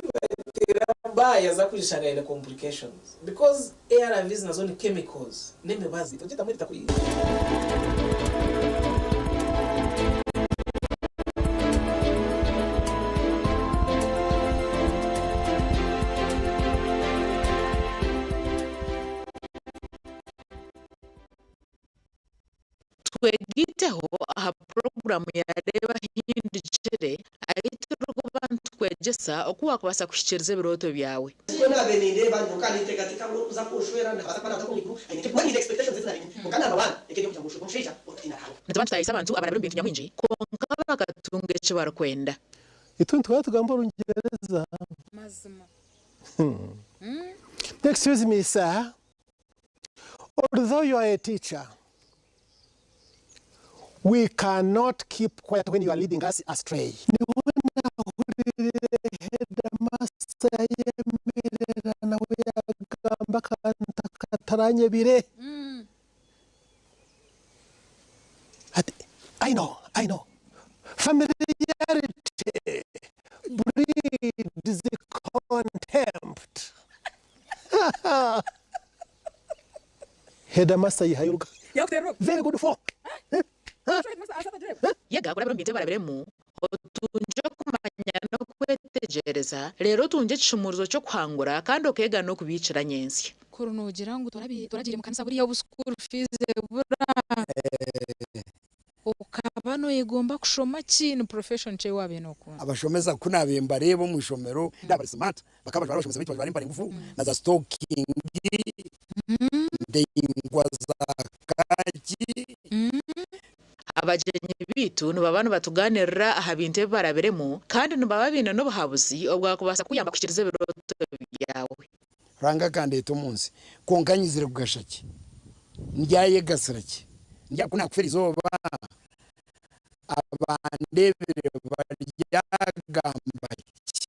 Otariteera baayi aza kwija ashanga aine complications because ARVs nazo ni chemicals n'emibazi togyetamu eritaku. Twegiteho aha puroguramu ya Reeba Hindukire ahi turikuba nitukwegyesa oku waakubaasa kuhikiiriza ebirooto byawe. Nikwo naabaire nindeeba, nyowe ninteekateeka ngu orikuza kunshwera naabaasa kuba naaruga omu iguru, aine mbwenu nyine expectations ezi naabaire nyine. Kwonka number one ekaba eri okugira ngu nshwerwe omushaija orikutiina Ruhanga. Nituba nitutaayisa abantu abarabire omu bintu nyamwingi kwonka bakatunga eki barikwenda. Itwe nituba tugamba Orungyereza. Mazima. Excuse me sir, although you are a teacher, we cannot keep quiet when you are leading us astray. Niho nahurire headmaster yayemerera nawe yagamba akantu akataranyebire. Ati, I know, I know. Familiarity breeds contempt. Headmaster yihayo oruga. Very good for. Yega kurabira omu bintu ebi barabiremu, otungye okumanya n'okwetegyereza, reero otungye ekishumuurizo ky'okuhangura kandi okeega n'okubiikira nyentsya. Kuri noogira ngu toragiire mu kanisa buriya obu school fees ebura okaba noyegomba kushoma ki? Ni profession ki ei waabaire nookunda? Abashomesa ku naabaire mbareeba omu ishomero bari smart, bakaba bajwara abashomesa baitu bajwara empare ngufu na za sitokingi ndaingwa za kaaki. Abagyenyi baitu nibaba nibatugaaniirira aha bintu ebi barabiremu kandi nibaba baine n'obuhabuzi obwakubaasa kukuyamba kuhikiiriza ebirooto byawe. Ruhanga akandeeta omu nsi, kwonka nyizire kugasha ki? Ndyayegasira ki? Ku naakufeera eizooba, abandeebire baryagamba ki?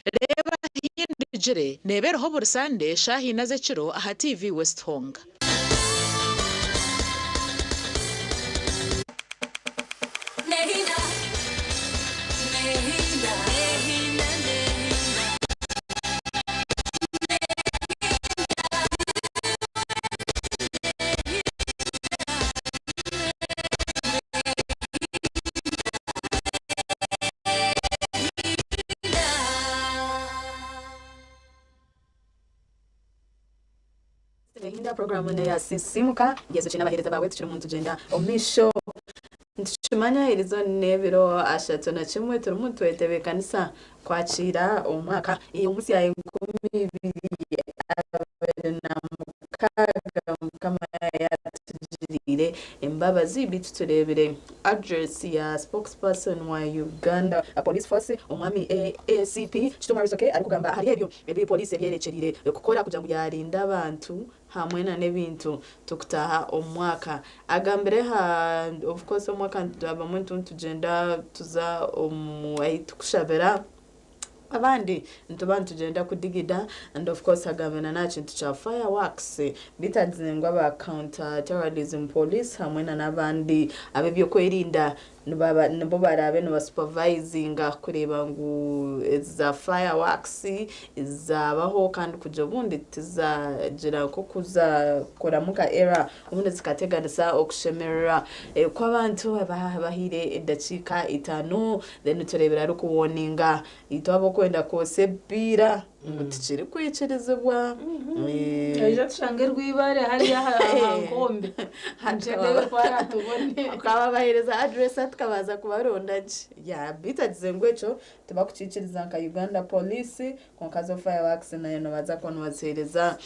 Reeba Hindugire neeba eriho buri Sande shaaha ina z'ekiro aha TV West Honga. Tugenda programu neya Sisimuka Yesu kina abahereza bawe tukiri omu tugyenda omu maisho. Nitukimanya erizo n'ebiro 31 turimu nitwetebeekanisa kwakiira omwaka omusya 2026 Mukama yatugiriire embabazi beitu tureebire address ya spokesperson wa Uganda Police Force omwami ACP Kituuma Rusoke arikugamba ahari ebyo ebi poliisi ebyerekyereire kukora kugira ngu yaarinda abantu hamwe na n'ebintu tukutaaha omu mwaka. Agambire aha of course omwaka abamwe nitugyenda tuza omu ahi tukushabira abandi nituba nitugyenda kudigida and of course agambire na n'aha kintu kya fireworks beitu agizire ngu aba counter terrorism police hamwe na n'abandi ab'ebyokwerinda Nibaba nibo baraabe nibasupervisinga kureeba ngu ezi za fireworks zaabaho kandi kugira obundi tizagira nk'oku zaakoramu nka error obundi zikateganisa okushemererwa kw'abantu abahaire edakiika itaano then tureebire arikuwoninga itwe ab'okwenda kwotsya ebipiira. Ngu tikirikwikirizibwa. Aija tushange rwibare hariya aha nkombe. Nkyendebe ku aratubone. Okababahereza address tukabanza kubaronda gye. Yeah, beitu agize ngu ekyo tibakukikiriza nka Uganda police kwonka zo fireworks nayo nibaza kuba nibazihereza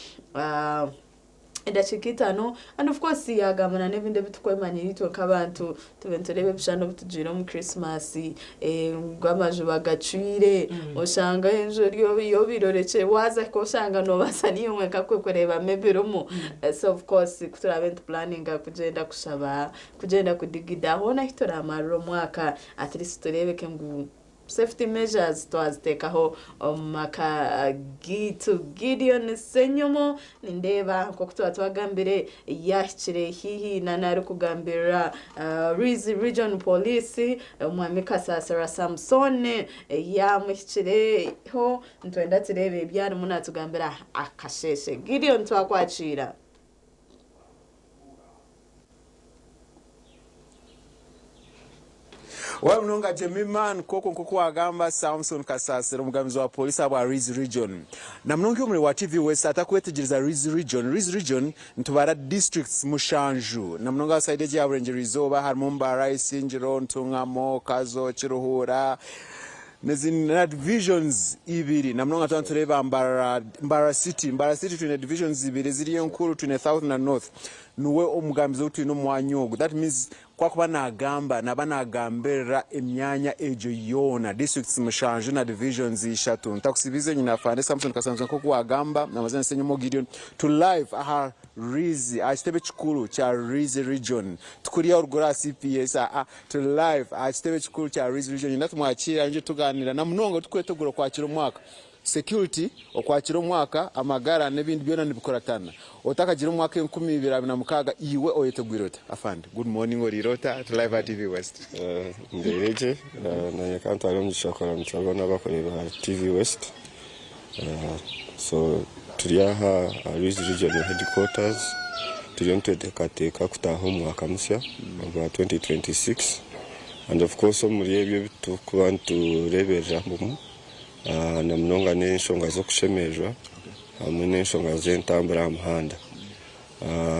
edakiika itaano and of course yaagamba na n'ebindi ebi turikwemanyira itwe nk'abantu tube nitureeba ebishushani obu tugiire omu Christmas ngu amaju bagacwire oshanga enju eri obaire orekire waaza hika oshanga noobaasa naiwe wenka kureebamu ebirimu so of course ku turaabe nitupulaninga kugyenda kushaba kugyenda kudigida hoona ahu turaamarire omwaka at least tureebeke ngu Safety measures twaziteekaho omu maka gaitu. Gideon Ssenyomo nindeeba nk'oku twaba twagambire yaahikire haihi na arikugambirira Rwizi Region Police Omwami Kasasira Samson yaamuhikireho nitwenda tureebe ebi arimu naatugambira akasheeshe. Gideon twakwakiira. Waaba munonga Jemima, nikwo nk'oku waagamba Samson Kasasira omugambizi wa pooriisi ahabwa Rwizi Region. Na munonga omuri wa TV West atakwetegyereza Rwizi Region. Rwizi Region nitubara districts mushanju na munonga aha sayidi egi eya Burengyerwa Izooba harimu Mbarara, Isingiro, Ntungamo, Kazo, Kiruhura n'ezindi na divisions ibiri na munonga twaba nitureeba Mbarara, Mbarara City. Mbarara City twine divisions ibiri eziri enkuru twine South na North. Niwe omugambizi ou twine omu mwanya ogu that means Ku akuba naagamba, naaba naagambirira emyanya egyo yoona, districts mushanju na divisions ishatu. Ntakusibiize nyina Afande Samson Kasanzwe nk'oku waagamba, amazina ni Ssenyomo Gideon, turi live aha Rwizi, aha kitebe kikuru kya Rwizi Region. Tikuri aharuguru aha CPS, aa, turi live aha kitebe kikuru kya Rwizi Region. Nyina tumwakiire aije tugaaniira na munonga turikwetegura okwakira omwaka. Security, okwakira omwaka, amagara n'ebindi byona nibikuratana. Otakagira omwaka 2026 iwe oyetegwire ota? Afande, good morning oriire ota? Turi live aha TV West. Ndeire gye, nanye kantware omugisha kuramukya boona abakureeba TV West. So turi aha aha Rwizi Regional Headquarters turiyo nitweteekateeka kutaaha omu mwaka musya ogwa 2026 and of course omuri ebyo ebi turikuba nitureebereramu na munonga n'enshonga z'okushemererwa hamwe n'enshonga z'entambura aha muhanda.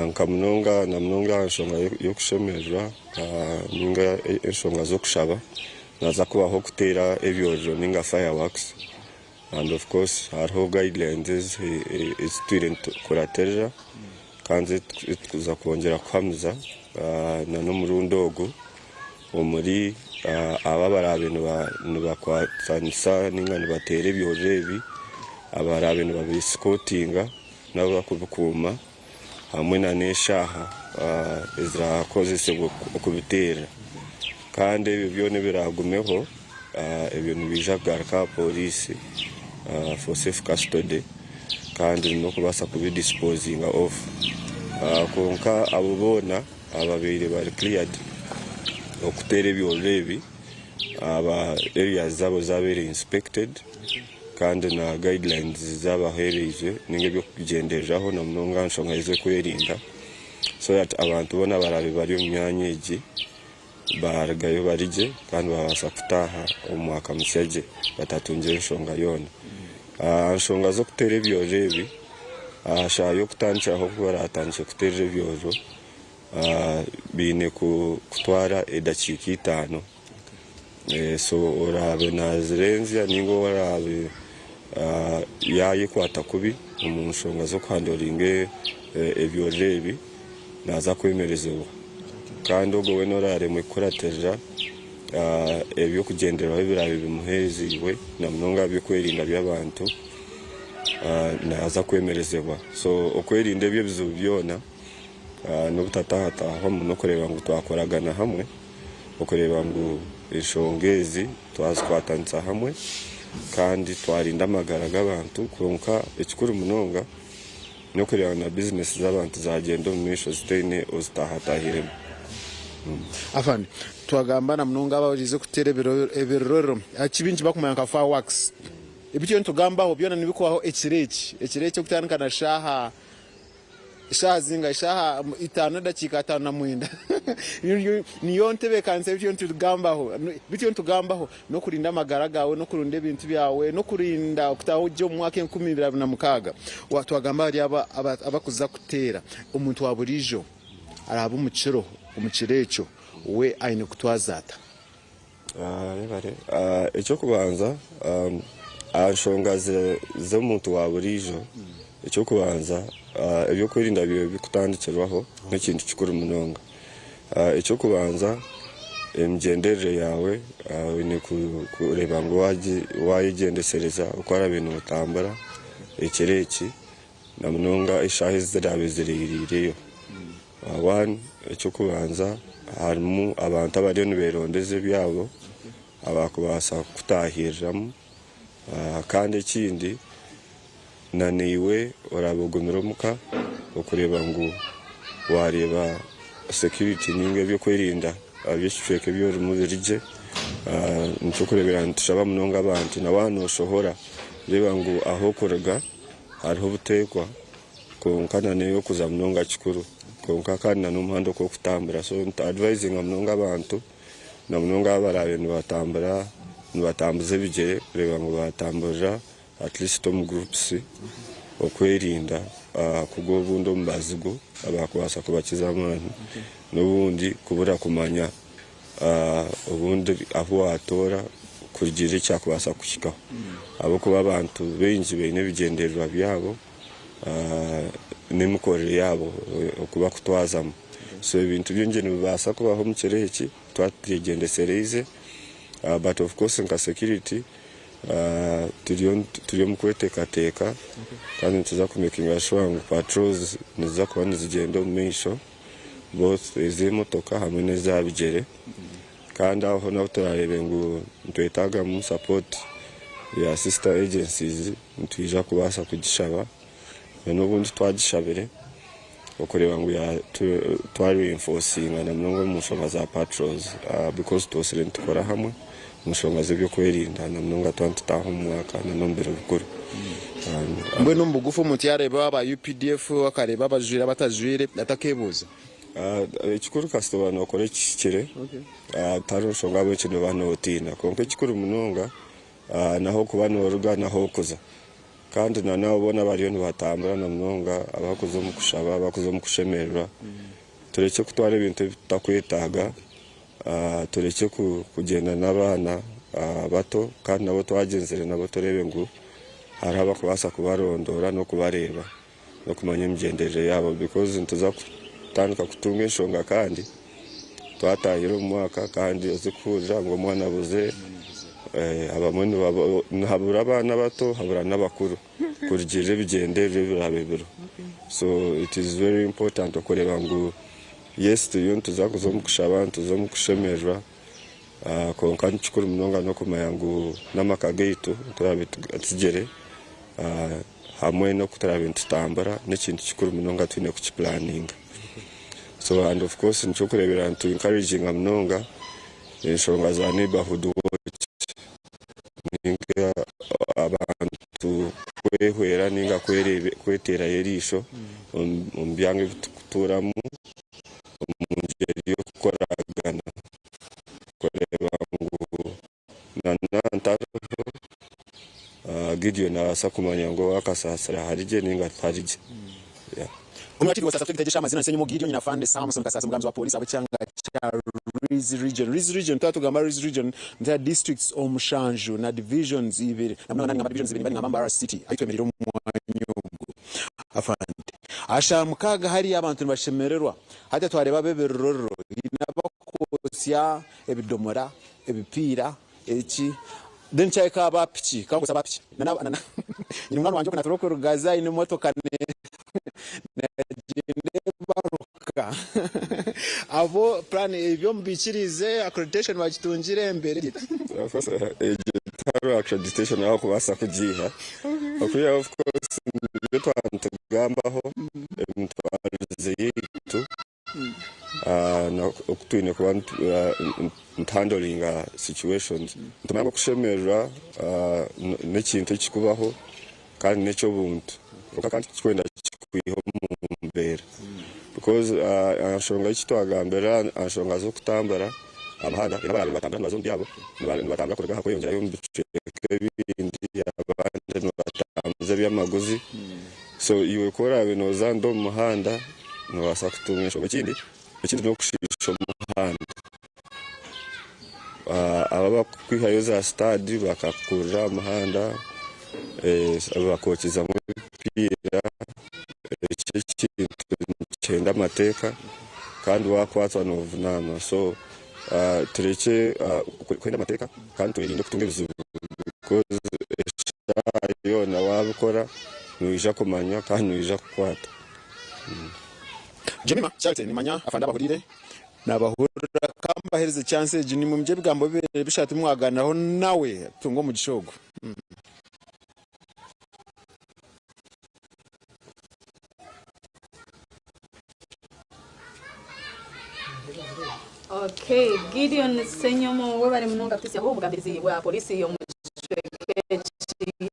Nka munonga na munonga aha nshonga y'okushemererwa ninga enshonga z'okushaba nihaza kubaho okuteera ebyorero ninga fireworks and of course hariho guidelines ezi tutwire nitukuratira kandi ezi turikuza kwongyera kuhamiza na n'omurundi ogu. Omuri abo abaraabe nibakwatanisa nainga nibateera ebyoororo ebi, abaraabe nibabisikootinga n'abarikubikuuma hamwe n'eshaaha eziraakozesibwe okubiteera. Kandi ebyo byona ebiraagumeho, ebyo nibiija kugaruka aha pooriisi for safe custody kandi n'okubaasa kubidisipozinga off. Kwonka abo boona. Ababaire bari cleared okuteera ebyoororo ebi aba areas zaabo zabaire inspected kandi na guidelines zabahereizwe ninga ebyokugyendereraho namunonga aha nshonga ezokwerinda so that abantu boona abarabe bari omu myanya egi barugayo bari gye kandi babaasa kutaaha omu mwaka musya gye batatungire nshonga yoona. Aha nshonga z'okuteera ebyoororo ebi. Aha shaaha y'okutandikiraho oku baraatandikye kuteerera ebyojo, baine kutwara edakiika itaano. So oraabe naazirenzya nainga oraabe yaayekwata kubi omu nshonga z'okuhandoringa ebyojo ebi, naaza kwemerezibwa. Kandi ogwo weena oraaremwe kukuratirira eby'okugyenderwaho ebiraabe bimuheereziibwe na munonga aha by'okwerinda by'abantu, naaza kwemerezibwa. So okwerinda ebyo ebizibu byona n'obutatahataahamu n'okureeba ngu twakoragana hamwe okureeba ngu enshonga ezi twazikwatanisa hamwe kandi twarinda amagara g'abantu kwonka ekikuru munonga n'okureeba ngu na bizinesi z'abantu zagyenda omu maisho zitaine ozitahatahiremu. Afande, twagamba na munonga abahuriize kuteera ebirorero, eki baingi barikumanya nka fireworks. Ebi turiyo nitugambaho byona nibikubaho ekiro eki, ekiro eki okutandika na shaaha shaaha zingahi? Shaaha itaano n'edakiika ataano na mwenda. Niyo ntebeekanisa ei turiyo nitugambaho. Ebi turiyo nitugambaho n'okurinda amagara gaawe, n'okurinda ebintu byawe, n'okurinda kutaaha gye omu mwaka 2026. Twagamba ahari abo abarikuza kuteera, omuntu wa buriijo araabe omu kiro, omu kiro ekyo we aine kutwaza ata? Yebare. Eky'okubanza aha nshonga z'omuntu wa buriijo, eky'okubanza eby'okwerinda byawe bikutandikirwaho n'ekintu kikuru munonga. Eky'okubanza emigyenderere yaawe oine kureeba ngu wayegyendesereza oku oraabe nootambura ekiro eki na munonga eshaaha ezi ziraabe zirairiireyo. One, eky'okubanza harimu abantu abariyo niberondeza ebyabo abakubaasa kukutahiriramu kandi ekindi na naiwe oraabe ogumire omuka okureeba ngu wareeba security ninga eby'okwerinda by'ekicweka ebi orimu biri gye. Nikyo orikureebera nitushaba munonga abantu na waaba noshohora reeba ngu ahu orikuruga hariho obuteekwa. Kwonka na n'eyokuza munonga kikuru kwonka kandi na n'omuhanda oku orikutambura so nitu advisinga munonga abantu na munonga abaraabe nibatambura nibatambuza ebigyere kureeba ngu batamburira at least omu groups okwerinda kugwa obundi omu bazigu abakubaasa kubakiza amaani n'obundi kubura kumanya obundi ahu watoora kurugiirira ekyakubaasa kukuhikaho ahabw'okuba abantu baingi baine ebigyendererwa byabo. n'emikorere yaabo oku barikutwazamu. So ebintu bingi nibibaasa kubaho omu kiro eki twaba tutegyendesereize but of course nka security turi omu kweteekateeka kandi nituza kumekinga sure ngu patrols niziza kuba nizigyenda omu maisho both ez'emotoka hamwe n'eza bigyere. Kandi aho naho turareebe ngu nitwetaagamu support ya sister agencies nitwija kubaasa kugishaba n'obundi twagishabire okureeba ngu twa reinforcinga na munonga omu nshonga za patrols because twosire nitukora hamwe omu nshonga z'ebyokwerinda na munonga twaba nitutaaha omu mwaka na n'omu biro bikuru. Mbwenu omu bugufu omuntu yareeba aba UPDF akareeba abajwaire abatajwaire atakeebuuza? Ekikuru kasita oba nookora ekihikire, tihariho nshonga ahabw'enki nooba nootiina. Kwonka ekikuru munonga n'ahu orikuba nooruga n'ahu orikuza. Kandi n'abo boona abariyo nibatambura na munonga abarikuza omu kushaba, abarikuza omu kushemererwa, turekye kutwara ebintu ebi tutakwetaaga, turekye kugyenda n'abaana bato kandi nabo twagyenzire nabo tureebe ngu hariho abarikubaasa kubarondoora n'okubareeba. n'okumanya emigyenderere yaabo because nituza kutandika kutunga enshonga kandi twatahire omu mwaka kandi ozikuhurira ngu omwana abuzire abamwe nihabura abaana abato habura n'abakuru kurugirira ebigyendererwa ebiraabe biriho so it is very important okureeba ngu yes turiyo nituza kuza omu kushaba nituza omu kushemererwa kwonka nikikuru munonga n'okumanya ngu n'amaka gaitu turaabe tugatsigire. Hamwe n'oku turaabe nitutambura n'ekintu kikuru munonga twine kukipulaninga. So and of course nikyo orikureebera nitu encouraginga munonga enshonga za neighbourhood watch ninga abantu kwehwera ninga kweteerayo eriisho omu byanga ebi turikutuuramu omu ngyeri y'okukoragana kureeba ngu na ntariho. Gideon arabaasa kumanya ngu owa Kasasira hari gye ninga tihari gye. Yeah. Omwakiri wa Sasafute Kitegesha amazina Nsenyomo Gideon na Afande Samson Kasasa omugambi wa polisi ab'ekyanga kya Rwizi Region. Rwizi Region twaba tugamba Rwizi Region nitureeba districts omushanju na divisions ibiri na munonga nangamba divisions ibiri nimba ningamba Mbarara City ahu twemereire omu mwanya ogu. Afande aha shaaha mukaaga hariya abantu nibashemererwa hati twareeba ab'ebirorero haine abakwotsya ebidomora, ebipiira eki then kyahika aha ba piki kangusa aba piki na na nyine munywani wangye oku natura okurugaza aine emotoka nagyenda ebaruka abo plan ebyo mubikiriize accreditation bagitungire embeera eri eta? Of course egyo tihariho accreditation ahakubaasa kugiiha okwihaho of course nibyo twaba nitugambaho emitwarize yaitu. Oku twine kuba nituhandoringa situations. Nitumanya ngu okushemererwa n'ekintu ekirikubaho kandi n'eky'obuntu kwonka kandi titurikwenda kikwihe omu mbeera because aha nshonga eki twagambire aha nshonga z'okutambura aha muhanda haine abaraabe nibatambura nibaza omu byabo nibatambura kuruga aha kweyongyerayo omu bicweka ebindi abandi nibatambuza eby'amaguzi. So iwe ku oraabe nooza nda omu muhanda noobaasa kutunga enshonga. Ekindi, ekindi n'okushiisha omuhanda. Abo abakukwihayo za sitaadi bakakukurira aha muhanda, bakookizamu emipiira, ekyo ekintu nikihenda amateeka kandi waakwatwa noovunaanwa. So turekye kuhenda amateeka kandi twerinde kutunga ebizibu because eshaaha yoona waabikora noija kumanywa kandi noija kukwatwa. Jemima Charity nimanya afande abahuriire nabahurira kambahereze chance egi nimwe mugye ebigambo bibiri bishatu mwaganiraho nawe tunga omugisha ogu. Okay, Gideon Ssenyomo webale munonga kututsyaho omugambirizi wa polisi omu kicweka eki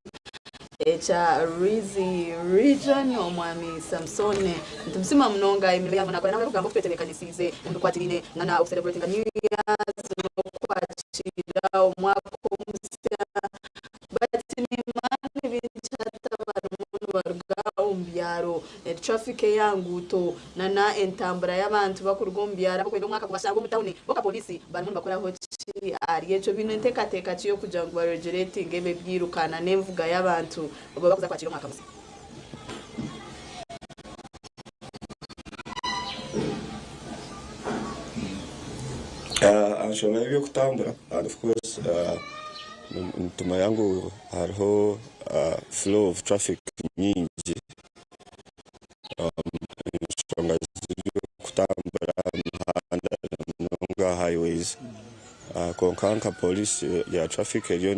ekya Rwizi region omwami Samson nitumusima munonga emirimo yaabo nakora nawe arikugamba oku twetebekanisiize omu bikwatiraine na okucelebratinga New Year's n'okwakira omwaka omusya Bati nimanya ebintu hati abarimu nibaruga omu byaro, traffic eyaha nguuto nana entambura y'abantu bakuruga omu byaro abakwenda omwaka gubashanga omu tawuni bo nka polisi barimu nibakoraho ki ahari ekyo? Baine nteekateeka ki y'okugira ngu ba regulatinge ebyo ebyiruka nana envuga y'abantu obu bakuza kwakira omwaka musya? Aha nshonga y'eby'okutambura of course nitumanya ngu hariho flow of traffic nyingi enshonga z'eby'okutambura aha mihanda munonga highways kwonka nka police ya traffic eriyo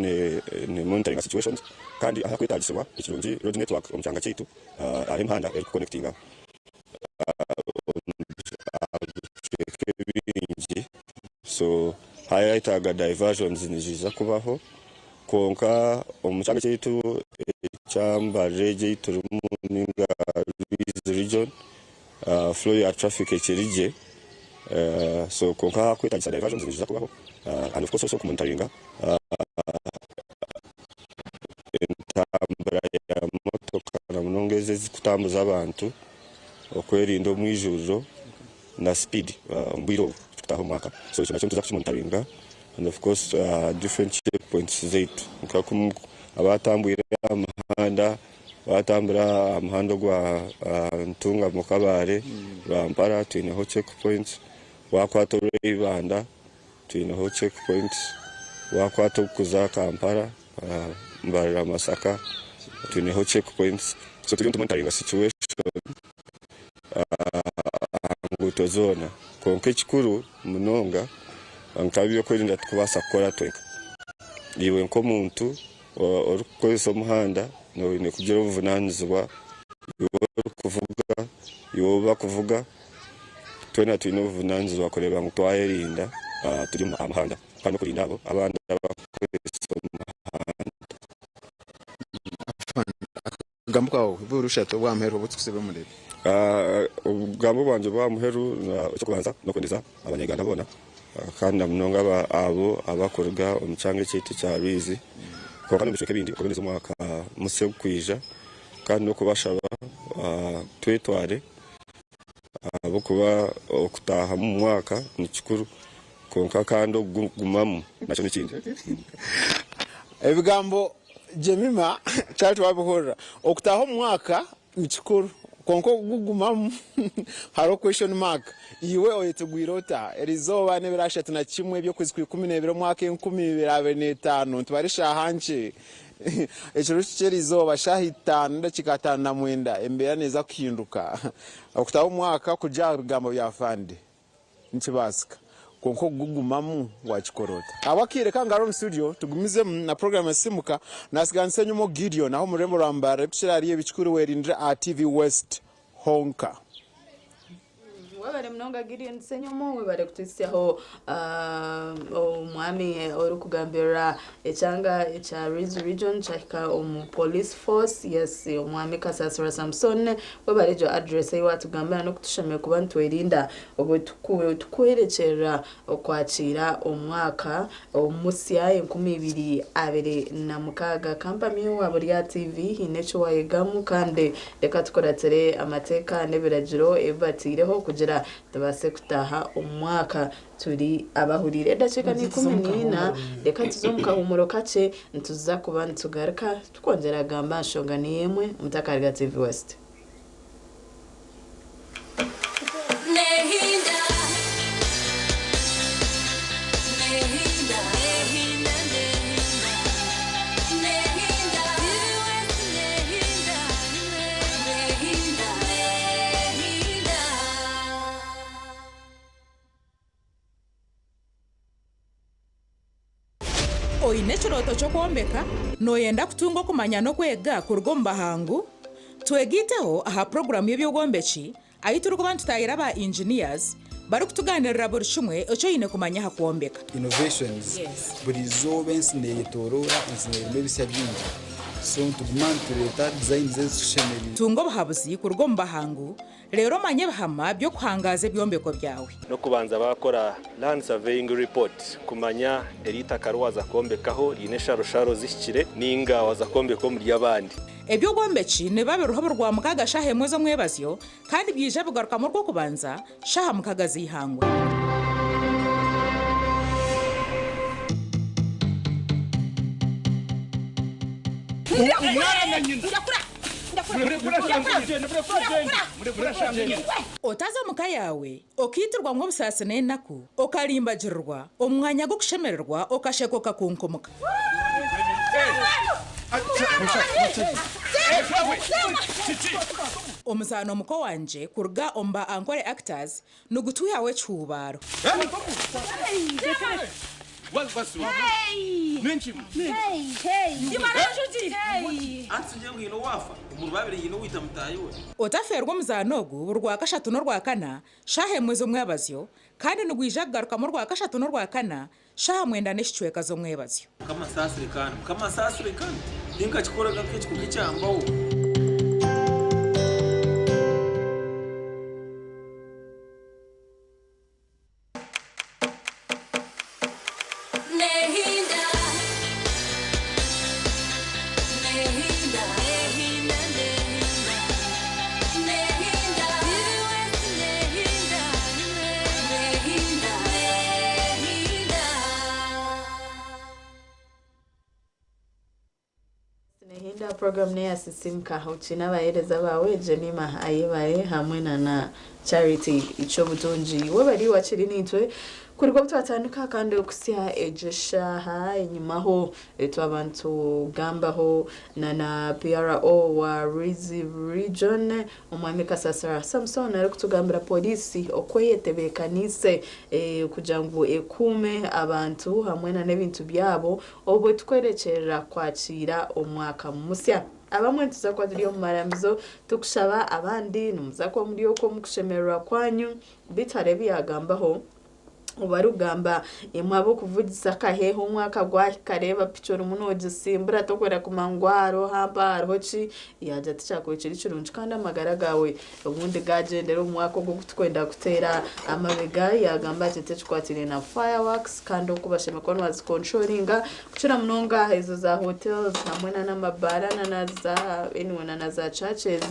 ne monitoringa situations kandi ahakwetagisibwa ekirungi road network omu kyanga kyaitu hariho emihanda erikukonekitinga aha bicweka ebingi so hayetaaga diversions niziija kubaho kwonka omu kyanga kyaitu ekya Mbarara egi ei turimu ninga Rwizi region flow ya traffic ekiri gye so kwonka hakwetagisa diversions niziija kubaho and of course also kumonitoringa entambura ya motoka na munonga ezi ezikutambuza abantu okwerinda omwijuriro na speed omu bwire obu tukutaaha omu mwaka so ekyo nakyo nituza kukimonitaringa and of course different check points zaitu nka abatambwire aha muhanda batambura aha muhanda ogwa Ntungamo Kabale Rwampara twineho check points wakwata orw'eibanda Twineho check points wakwata okuza Kampala, Mbarara, Masaka twineho check points so turiyo nitumonitaringa situation aha nguuto zoona kwonka ekikuru munonga nk'ebyokwerinda titukubaasa kukora twenka. Iwe nk'omuntu orikukozesa omuhanda oine kugira obuvunanizibwa iwe orikuvuga, iwe ou bakuvuga. Twena twine obuvunanizibwa kureeba ngu twayerinda turi aha muhanda kandi n'okurinda abo abandi abarikukoresa omuhanda. Akagambo kawe burushatu obwa muheru obu tukusiba omuri ebi. Obugambo bwangye obwa muheru eky'okubanza n'okwendeza abanyayuganda boona kandi na munonga abo abakuruga omu kyanga ekyaitu ekya Rwizi kwonka n'omu bicweka ebindi okubendeza omwaka. musya ogurikwija kandi n'okubashaba twetware ahabw'okuba okutaahamu omu mwaka ni kikuru kwonka kandi okugumamu nakyo n'ekindi. Ebigambo Jemima Charity wabihurira, okutaaha omu mwaka ni kikuru kwonka okugugumamu hariho question mark. Iwe oyetegwire ota? Erizooba n'ebiro 31 by'okwezi kwa 12 omwaka 2025 nitubara eshaaha nkye. Ekiro ky'erizooba shaaha itaano n'edakiika 59 embeera neeza kuhinduka. Okutaaha omu mwaka kuri aha bigambo bya Fande. Nikibaasika, kwonka okugugumamu waakikora ota? Ahabw'akaire ka ngare omu studio, tugumizemu na puroguraamu ya Sisimuka. Naatsigaanisa enyima ogu Gideon aha omu rurembo rwa Mbarara ebikukira ahari ebi kikuru werindire aha TV West honka. Webare munonga Gideon Ssenyomo, webare kutuhitsyaho omwami orikugambirira ekyanga ekya Rwizi Region kyahika omu Police Force, yes omwami Kasasira Samson. Webare egyo address ei watugambira n'okutushemerera kuba nitwerinda obwe tukuhwerekyerera okwakiira omwaka omusya 2026. Kampamye owa buri aha TV haine eki wayegamu kandi reka tukuratire amateeka n'ebiragiro ebi bateireho kugira tubaase kutaaha omu mwaka turi abahuriire. Edakiika ni 14, reka tuze omu kahuumuro kakye, nituza kuba nitugaruka tukwongyera kugamba aha nshonga niyo emwe mutakaruga TV West. Oine ekirooto ky'okwombeka? Nooyenda kutunga okumanya n'okwega kuruga omu bahangu? Twegaiteho aha puroguraamu y'eby'obwombeki ahu turikuba nitutaahira aba engineers barikutugaaniirira buri kimwe eki oine kumanya aha kwombeka. Innovations, Buri izooba ensi neyetoroora, ensi nerimu ebisya bingi so nituguma nitureeta designs ezitushemereire. Tunga obuhabuzi kuruga omu bahangu Reero omanye ebihama by'okuhangaaza ebyombeko byawe. N'okubanza baakora Land Surveying Report kumanya eri itaka riwaza kwombekaho riine ensharosharo zihikire ninga waza kwombeka omuri abandi. Eby'obwombeki nibiba biriho buri Rwamukaaga shaaha emwe z'omwebazyo kandi byaija bigarukamu Orwokubanza shaaha mukaga z'eihangwe. Otaza omu ka yaawe okaitirwamu obusaasi n'enaku, okarimbagirirwa omu mwanya gw'okushemererwa okasheka okakunkumuka. Omuzaano Muko Wangye kuruga omu ba Ankole Actors nigutwihaho ekihuubaaro. Otafeerwa omuzaano ogu buri Rwakashatu n'Orwakana shaaha emwe z'omwebazyo kandi nigwija kugarukamu Orwakashatu n'Orwakana shaaha mwenda n'ekicweka z'omwebazyo. Nehinda program neya Sisimuka okiine abahereza bawe Jemima Ayebare hamwe na na Charity Ekyobutungi webare iwe akiri nitwe kuruga obu twatandika kandi okuhitsya egi eshaaha enyimaho Twaba nitugambaho na na PRO wa Rwizi Region, Omwami Kasasira Samson arikutugambira Pooriisi oku eyetebeekaniise kugira ngu ekuume abantu hamwe na n'ebintu byabo obwo tukwerekyerera kwakiira omwaka musya. Abamwe nituza kuba turi omu maramizo tukushaba abandi nimuza kuba muri okwo omu kushemererwa kwanyu beitu hariho ebi yaagambaho. Obarikugamba imwe ab'okuvugisa akaheeha omwaka gwahika reeba piki orimu noogisimbura tokwenda kumanya ngu hariho hampa hariho ki yaagira tikyakubaire kiri kirungi kandi amagara gaawe obundi gaagyendera omu mwaka ogu ogutukwenda kuteera amabega. Yaagamba ati tekikwataine na fireworks kandi oku bashemereire kuba nibazikontrolinga kukira munonga ezo za hotels hamwe na n'amabaara na na za anyway na na za churches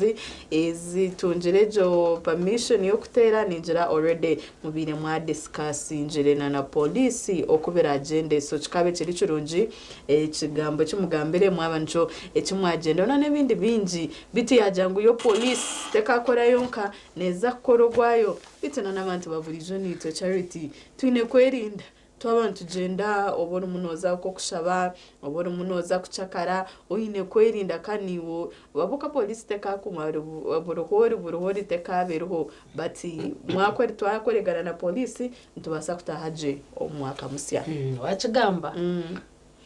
ezitungire egyo permission y'okuteera ningira already mubaire mwa discussingire na na police oku biragyende so kikaaba kiri kirungi ekigambo ekimugambire mwaba nikyo ekimwagyenda na n'ebindi bingi bitu yagira ngu yo police tekakora yonka neeza kukora ogwayo bitu na n'abantu ba burijo nitwe Charity twine kwerinda twaba nitugyenda oba orimu nooza nk'okushaba oba orimu nooza kucakara oine kwerinda kandi niiwe ahabw'okuba polisi tekakuma buri hoori buri hoori tekaaba eriho but mwakore twakoregana na polisi nitubaasa kutaaha gye omu mwaka musya. Wakigamba.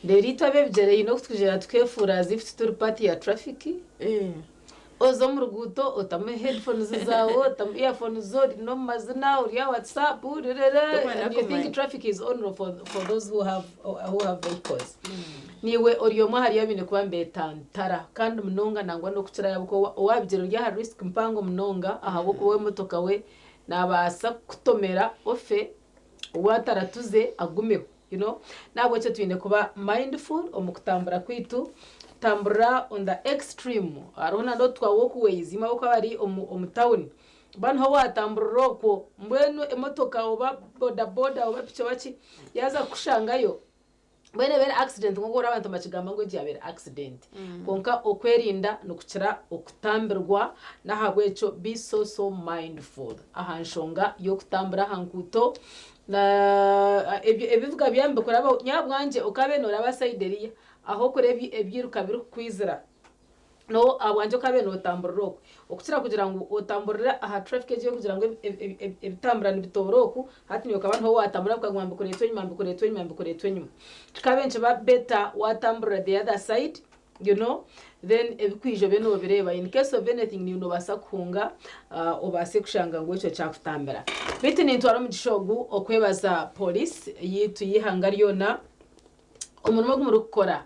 Reero itwe ab'ebigyere haine oku tukugyenda tukefuura as if tituri part ya traffic. Oza omu ruguuto otamu headphones zaawe, otamu earphones ori n'omu mazina, ori aha WhatsApp, rerere, Tokwenda and you kumanya. think traffic is only for those who have vehicles. Niiwe ori omwe ahari abaine kuba nibeetantara kandi munonga nangwa n'okukirayo ahabw'okuba owaabigyere ori aha risk mpango munonga ahabw'okuba emotoka we naabaasa kukutomera ofe owataratuze agumeho. Nahabwekyo twine kuba mindful omu kutambura kwaitu, tamburira on the extreme. Hariho na n'otwa walkways imwe ahabw'okuba bari omu town ba niho watamburira okwo mbwenu emotoka oba boda boda oba piki oba ki yaaza kukushangayo mbwenu ebeere accident nk'oku oraba abantu bakigamba ngu egi yabeire accident. Kwonka okwerinda nikukira okutambirwa, n'ahabwekyo be so so mindful aha nshonga y'okutambura aha nkuuto. Na ebyo ebivuga byanyu bikuraba nyabwangye okabe nooraba side eriya aho okura ebyiruka birikukwizira no abwangye okabe nootamburira okwe okukira kugira ngu otamburire aha traffic egi kugira ngu ebitambura nibitoora oku hati niwe okaba niho watambura bikaguma bikureetwa enyima, bikureetwa enyima, bikureetwa enyima. Kikabe nikiba better watamburira the other side, then ebikwija obe noobireeba. In case of anything, niiwe noobaasa kuhunga, obaase kushanga ngu ekyo kyakutambira. Beitu nintwara omugisha ogu okwebaza police yiitu y'eihanga ryona omurimo ogu murikukora.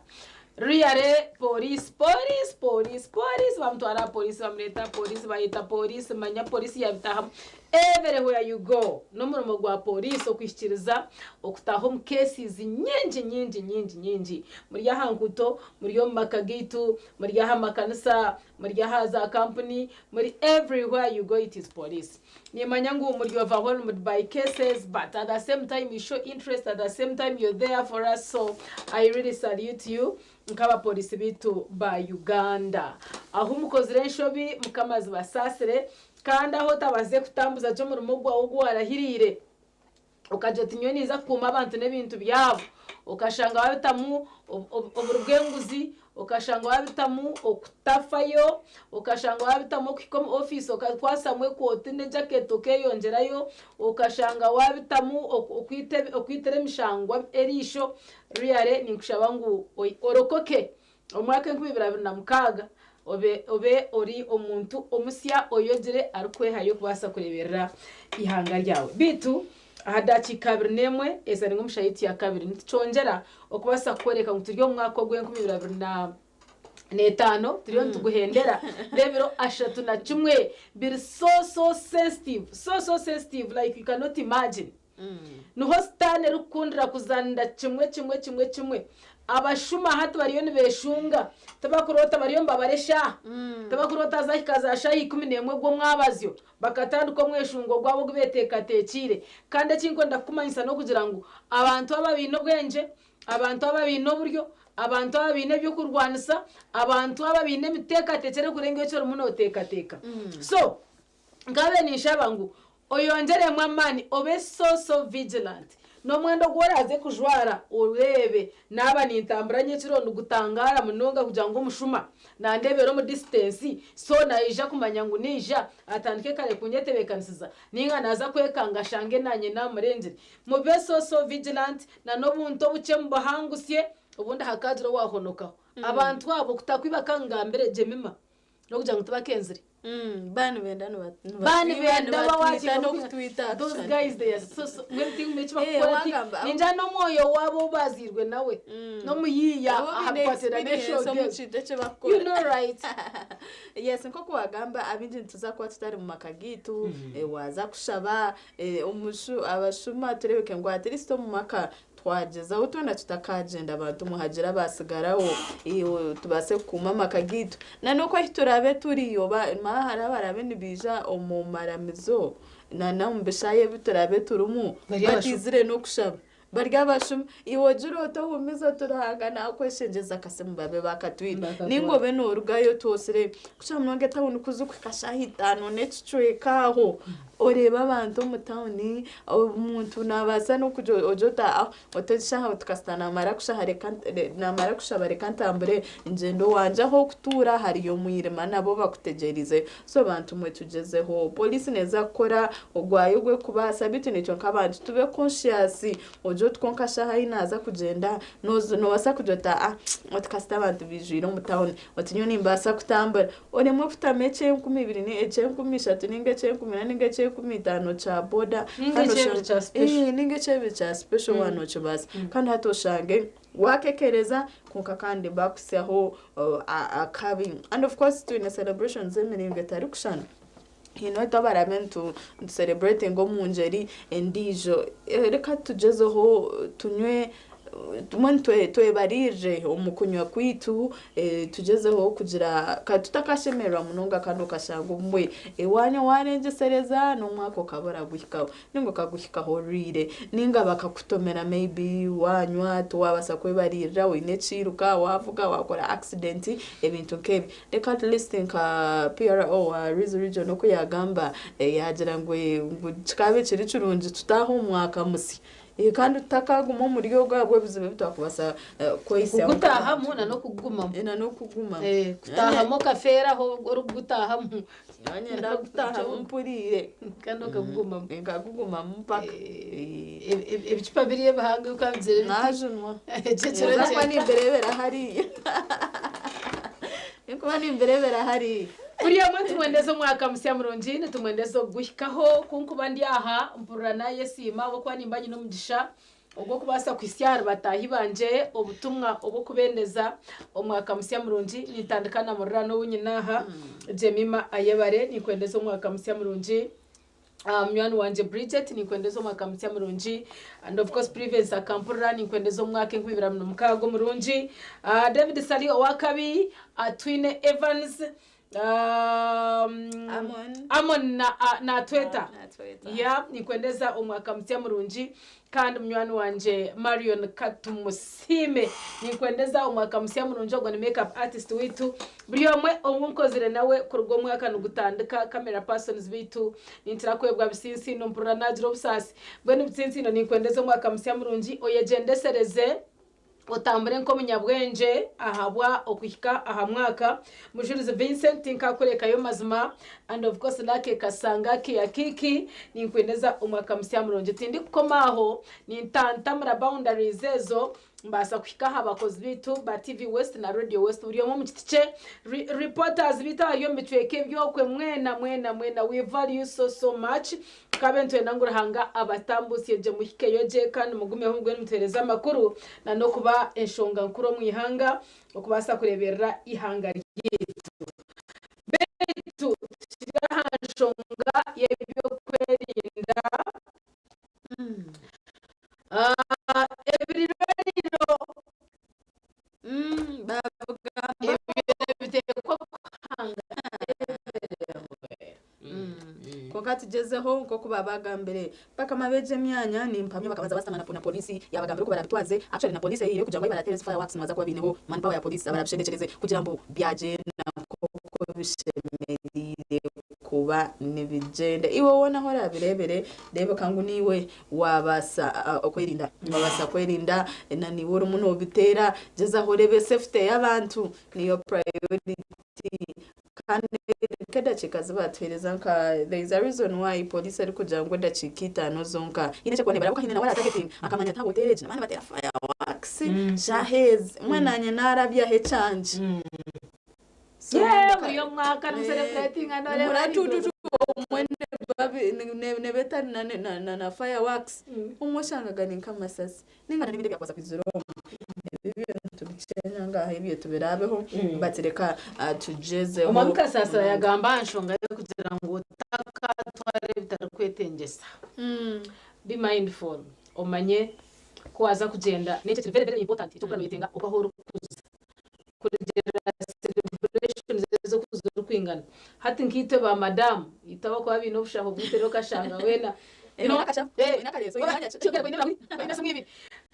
Really, police, police, police, police, bamutwara aha police, bamureeta aha police, bayeta police, manya police yabitahamu. Everywhere you go n'omurimo gwa police okuhikiriza okutaaha omu cases nyingi nyingi nyingi nyingi. Muri aha nkuuto, muri omu maka gaitu, muri aha makanisa, muri aha za kampuni, muri everywhere you go it is police. Nimanya ngu muri overwhelmed by cases, but at the same time you show interest, at the same time you're there for us, so I really salute you nk'abapolisi bitu ba Uganda. Aho mukozire enshobi, Mukama zibasaasire, kandi aho otabaze kutambuza gye omurimo gwawe ogu warahiriire okagira oti nyowe ninza kukuuma abantu n'ebintu byabo, okashanga wabitamu oburi bw'enguzi, okashanga wabitamu okutafayo, okashanga wabitamu okuhika omu ofiisi okakwasamu ekooti n'ejaketi okeyongyerayo, okashanga wabitamu okwitira emishangwa eriisho, really ninkushaba ngu orokoke omwaka 2026, obe ori omuntu omusya oyogire arikwehayo kubaasa kureberera ihanga ryawe. Bitu aha dakiika 21 eza ni omushayiti ya kabiri, nitukyongyera okubaasa kukworeka ngu turi omu mwaka ogw'e2025, turiyo nituguhendera n'ebiro 31. Biri so so sensitive, so so sensitive, like you cannot imagine. Niho sitaane erikukundira kuzanira kimwe kimwe kimwe kimwe. Abashuma hati bariyo nibeshunga, tibakuroota, bariyo nibabara eshaaha, tibakuroota zahika za shaaha 11 gw'omwabazyo bakatandika omweshungo gwabo ogu beteekateekiire. Kandi ekinkwenda kukumanyisa n'okugira ngu abantu aba baine obwengye, abantu aba baine oburyo, abantu aba baine ebyokurwanisa, abantu aba baine emiteekateekyere kurenga eki orimu nooteekateeka. So nkabe ninshaba ngu oyongyeremu amaani, obe so so vigilant n'omwenda ogu oraaze kujwara, oreebe naaba nintambura nyekiro nigutangara munonga kugira ngu omushuma nandebera omu distance, so naija kumanya ngu niija atandike kare kunyetebeekanisiza ninga naaza kwekanga ashange nanye namurengire. Mube so so vigilant na n'obuntu obukye mubuhangusye, obundi hakagira owahonokaho. Abantu abo kutakwibaka ngambire Jemima. N'okugira ngu tibakenzire. Ba nibenda Ba nibenda nibatwita n'okutwita Those actually. guys they are so so mbwenu tinkumanya eki Eh, bakukora ti wagamba- ningira n'omwoyo waabo ou bazairwe nawe n'omuyiiya Abo aha baine bikwatiraine experience n'enshonga omu ezo. kintu eki bakukora. You know right. Yes, nk'oku wagamba abaingi nituza kuba tutari mu maka gaitu, waaza kushaba, omushu abashuma tureebeke ngu at least omu maka twagyezaho twena tutakagyenda abantu muhagira abasigaraho tubaase kukuuma amaka gaitu. Na n'oku ahu turaabe turi oba manya hariho abaraabe nibaija omu maramizo na n'omu bishaayi ebi turaabe turimu Bari abashuma. bataizire n'okushaba. Bari abashuma iwe ogire oti ohumize oti Ruhanga nakweshengyeza akasimu babe bakatwire. Bakatwara. Ninga obe norugayo twosire kukira munonga etawuni kuza kuhika shaaha itaano n'ekicweka aho oreeba abantu omu tawuni omuntu nabaasa n'okugira ogire oti ah oti eshaaha oti kasita namara kushaha reka namara kushaba reka ntambure ngyende owangye ah'okutuura hariyo omwirima nabo bakutegyereize. So bantu mwe tugyezeho poliisi neeza kukora ogwayo gw'ekubaasa beitu naitwe nk'abantu tube conscious ogire oti kwonka shaaha ahi naaza kugyenda noobaasa kugira oti ah oti kasita abantu biijwire omu tawuni oti nyowe nimbaasa kutambura oremwe kutamu eky'enkumi ibiri eky'enkumi ishatu ninga eky'enkumi ina ninga eky'enkumi itaano kya boda Ninga Kandi eky'ebiri kya special. Ninga eky'ebiri kya special waaba nokibaasa kandi hati oshange wakekereza kwonka kandi bakusyaho akabi. And of course twine celebrations z'emiringo etarikushushana. Hine abarabe nitu celebrating omu ngyeri endiijo. Reka tugyezeho tunywe mbwenu twebaririre omu kunywa kwaitu, tugyezeho kugira tutakashemererwa munonga kandi okashanga obumwe waanywa warengyesereza n'omwaka okaba oraguhikaho ninga okaguhikaho orwire ninga bakakutomera maybe wanywa tiwabaasa kwebaririra oine ekiiruka wavuga wakora accident ebintu nk'ebi. Reka at least nka PRO wa Rwizi region oku yagamba, yagira ngu kikaaba kiri kirungi tutaahe omu mwaka musya. Kandi tutakaguma omuri ogwo ahabw'ebizibu ebi twakubaasa kwehisyaho. Kugutahamu na n'okugumamu. Na n'okugumamu. Kutahamu okafeeraho orikugutahamu. Nanye ndakutahamu mpuriire. Kandi okagugumamu. Nkagugumamu mpaka. Ebicupa biri ebihanga okabigire biti. Najunwa. Ekyo ekiro Nza kuba nimbireebera hariya. Nikuba nimbireebera hariya. Buri omwe nitumwendeza omwaka musya murungi, nitumwendeza okuguhikaho. Kunkuba ndi aha mpurira nayesiima ahabw'okuba nimba nyine omugisha ogw'okubaasa kuhitsya ahari bataahi bangye obutumwa obw'okubendeza omwaka musya murungi. Nintandika na muriraano ou nyine aha, Jemima Ayebare, ninkwendeza omwaka musya murungi. Munywani wangye Bridget, ninkwendeza omwaka musya murungi. And of course Privence akampurira, ninkwendeza omwaka 2026 omurungi. David Sali owakabi, Twine Evans, Amon. Amon na Tweta. Na Tweta. Ya, ninkwendeza omwaka musya murungi. Kandi munywani wangye Marion Katumusiime, ninkwendeza omwaka musya murungi. Ogwo ni makeup artist waitu. Buri omwe ou nkozire nawe kuruga omwaka nigutandika, camera persons baitu, nintira kwebwa Bisinsino, mpurira nagira obusaasi. Mbwenu Bisinsino, ninkwendeza omwaka musya murungi, oyegyendesereze otambure nk'omunyabwengye ahabwa okuhika aha mwaka. Mujurizi Vincent, tinkakurekayo mazima. And of course Lake Kasanga Kiyakiki, ninkwendeza omwaka musya murungi. Tindikukoma aho, nintantamura boundaries ezo mbaasa kuhika aha bakozi baitu ba TV West na Radio West, buri omwe omu kiti kye. Reporters baitu abari omu bicweka ebyokwe, mwena mwena mwena, we value you so so much. Tukabe nitwenda ngu Ruhanga abatambusye gye, muhikeyo gye kandi mugumeho mugwe nimutuheereza amakuru na n'okuba enshonga nkuru omu ihanga okubaasa kureeberera ihanga ryaitu. Beitu tukiri aha nshonga y'ebyokwerinda, ebiriroriro Bagamba ebyo biteekwa kuhanga. Konka tugyezeho nk'oku babagambire bakama beegi emyanya nimpamya bakabanza basitama na polisi yabagambira oku barabitwaze. Actually na polisi eyiire kugira ngu ahi barateereza fireworks nibaza kuba biineho manpower ya polisi abarabishendekyereze kugira ngu byagenda nk'oku bishemereire kuba nibigyenda. Iwe woona ahu orabireebere reebeka ngu niiwe wabaasa okwerinda, wabaasa kwerinda na niiwe orimu noobiteera. Gyezaho oreebe safety y'abantu niyo priority. Kandi nk'edakiika zibatuheereza nka there is a reason why polisi erikugira ngu edakiika 5 zonka hiine eky'okuba nibarabuka hiine nawe aratargeting akamanya ati hoteeri egi nibaba nibateera fireworks shaaha ezi mbwenu naanye naarabyaho ekyangye. Yeah, buri omwaka nimucelebratinga noreeba muratututu omwe nebeta na fireworks omwe oshangaga ni nk'amasasi ninga n'ebindi ebyakubaasa kwizira omu ebi ebintu bikye ngaha ebyo tubiraabeho but reka tugyezeho. Omwami Kasasira yagamba aha nshonga y'okugira ngu otakatwara ebitarikwetengyesa. Be mindful omanye ku waaza kugyenda n'ekyo kiri very very important eky'okuba noyetenga oku ahu orikuza. Kurugiirira celebrations ezi oku zirikwingana. Hati nkaitwe ba madamu itwe abakuba baine obushaho bwaitu reero okashanga weena you know, Oine akashaho, eh, oine akareeso, oine akanyaki. oine esimu ibiri.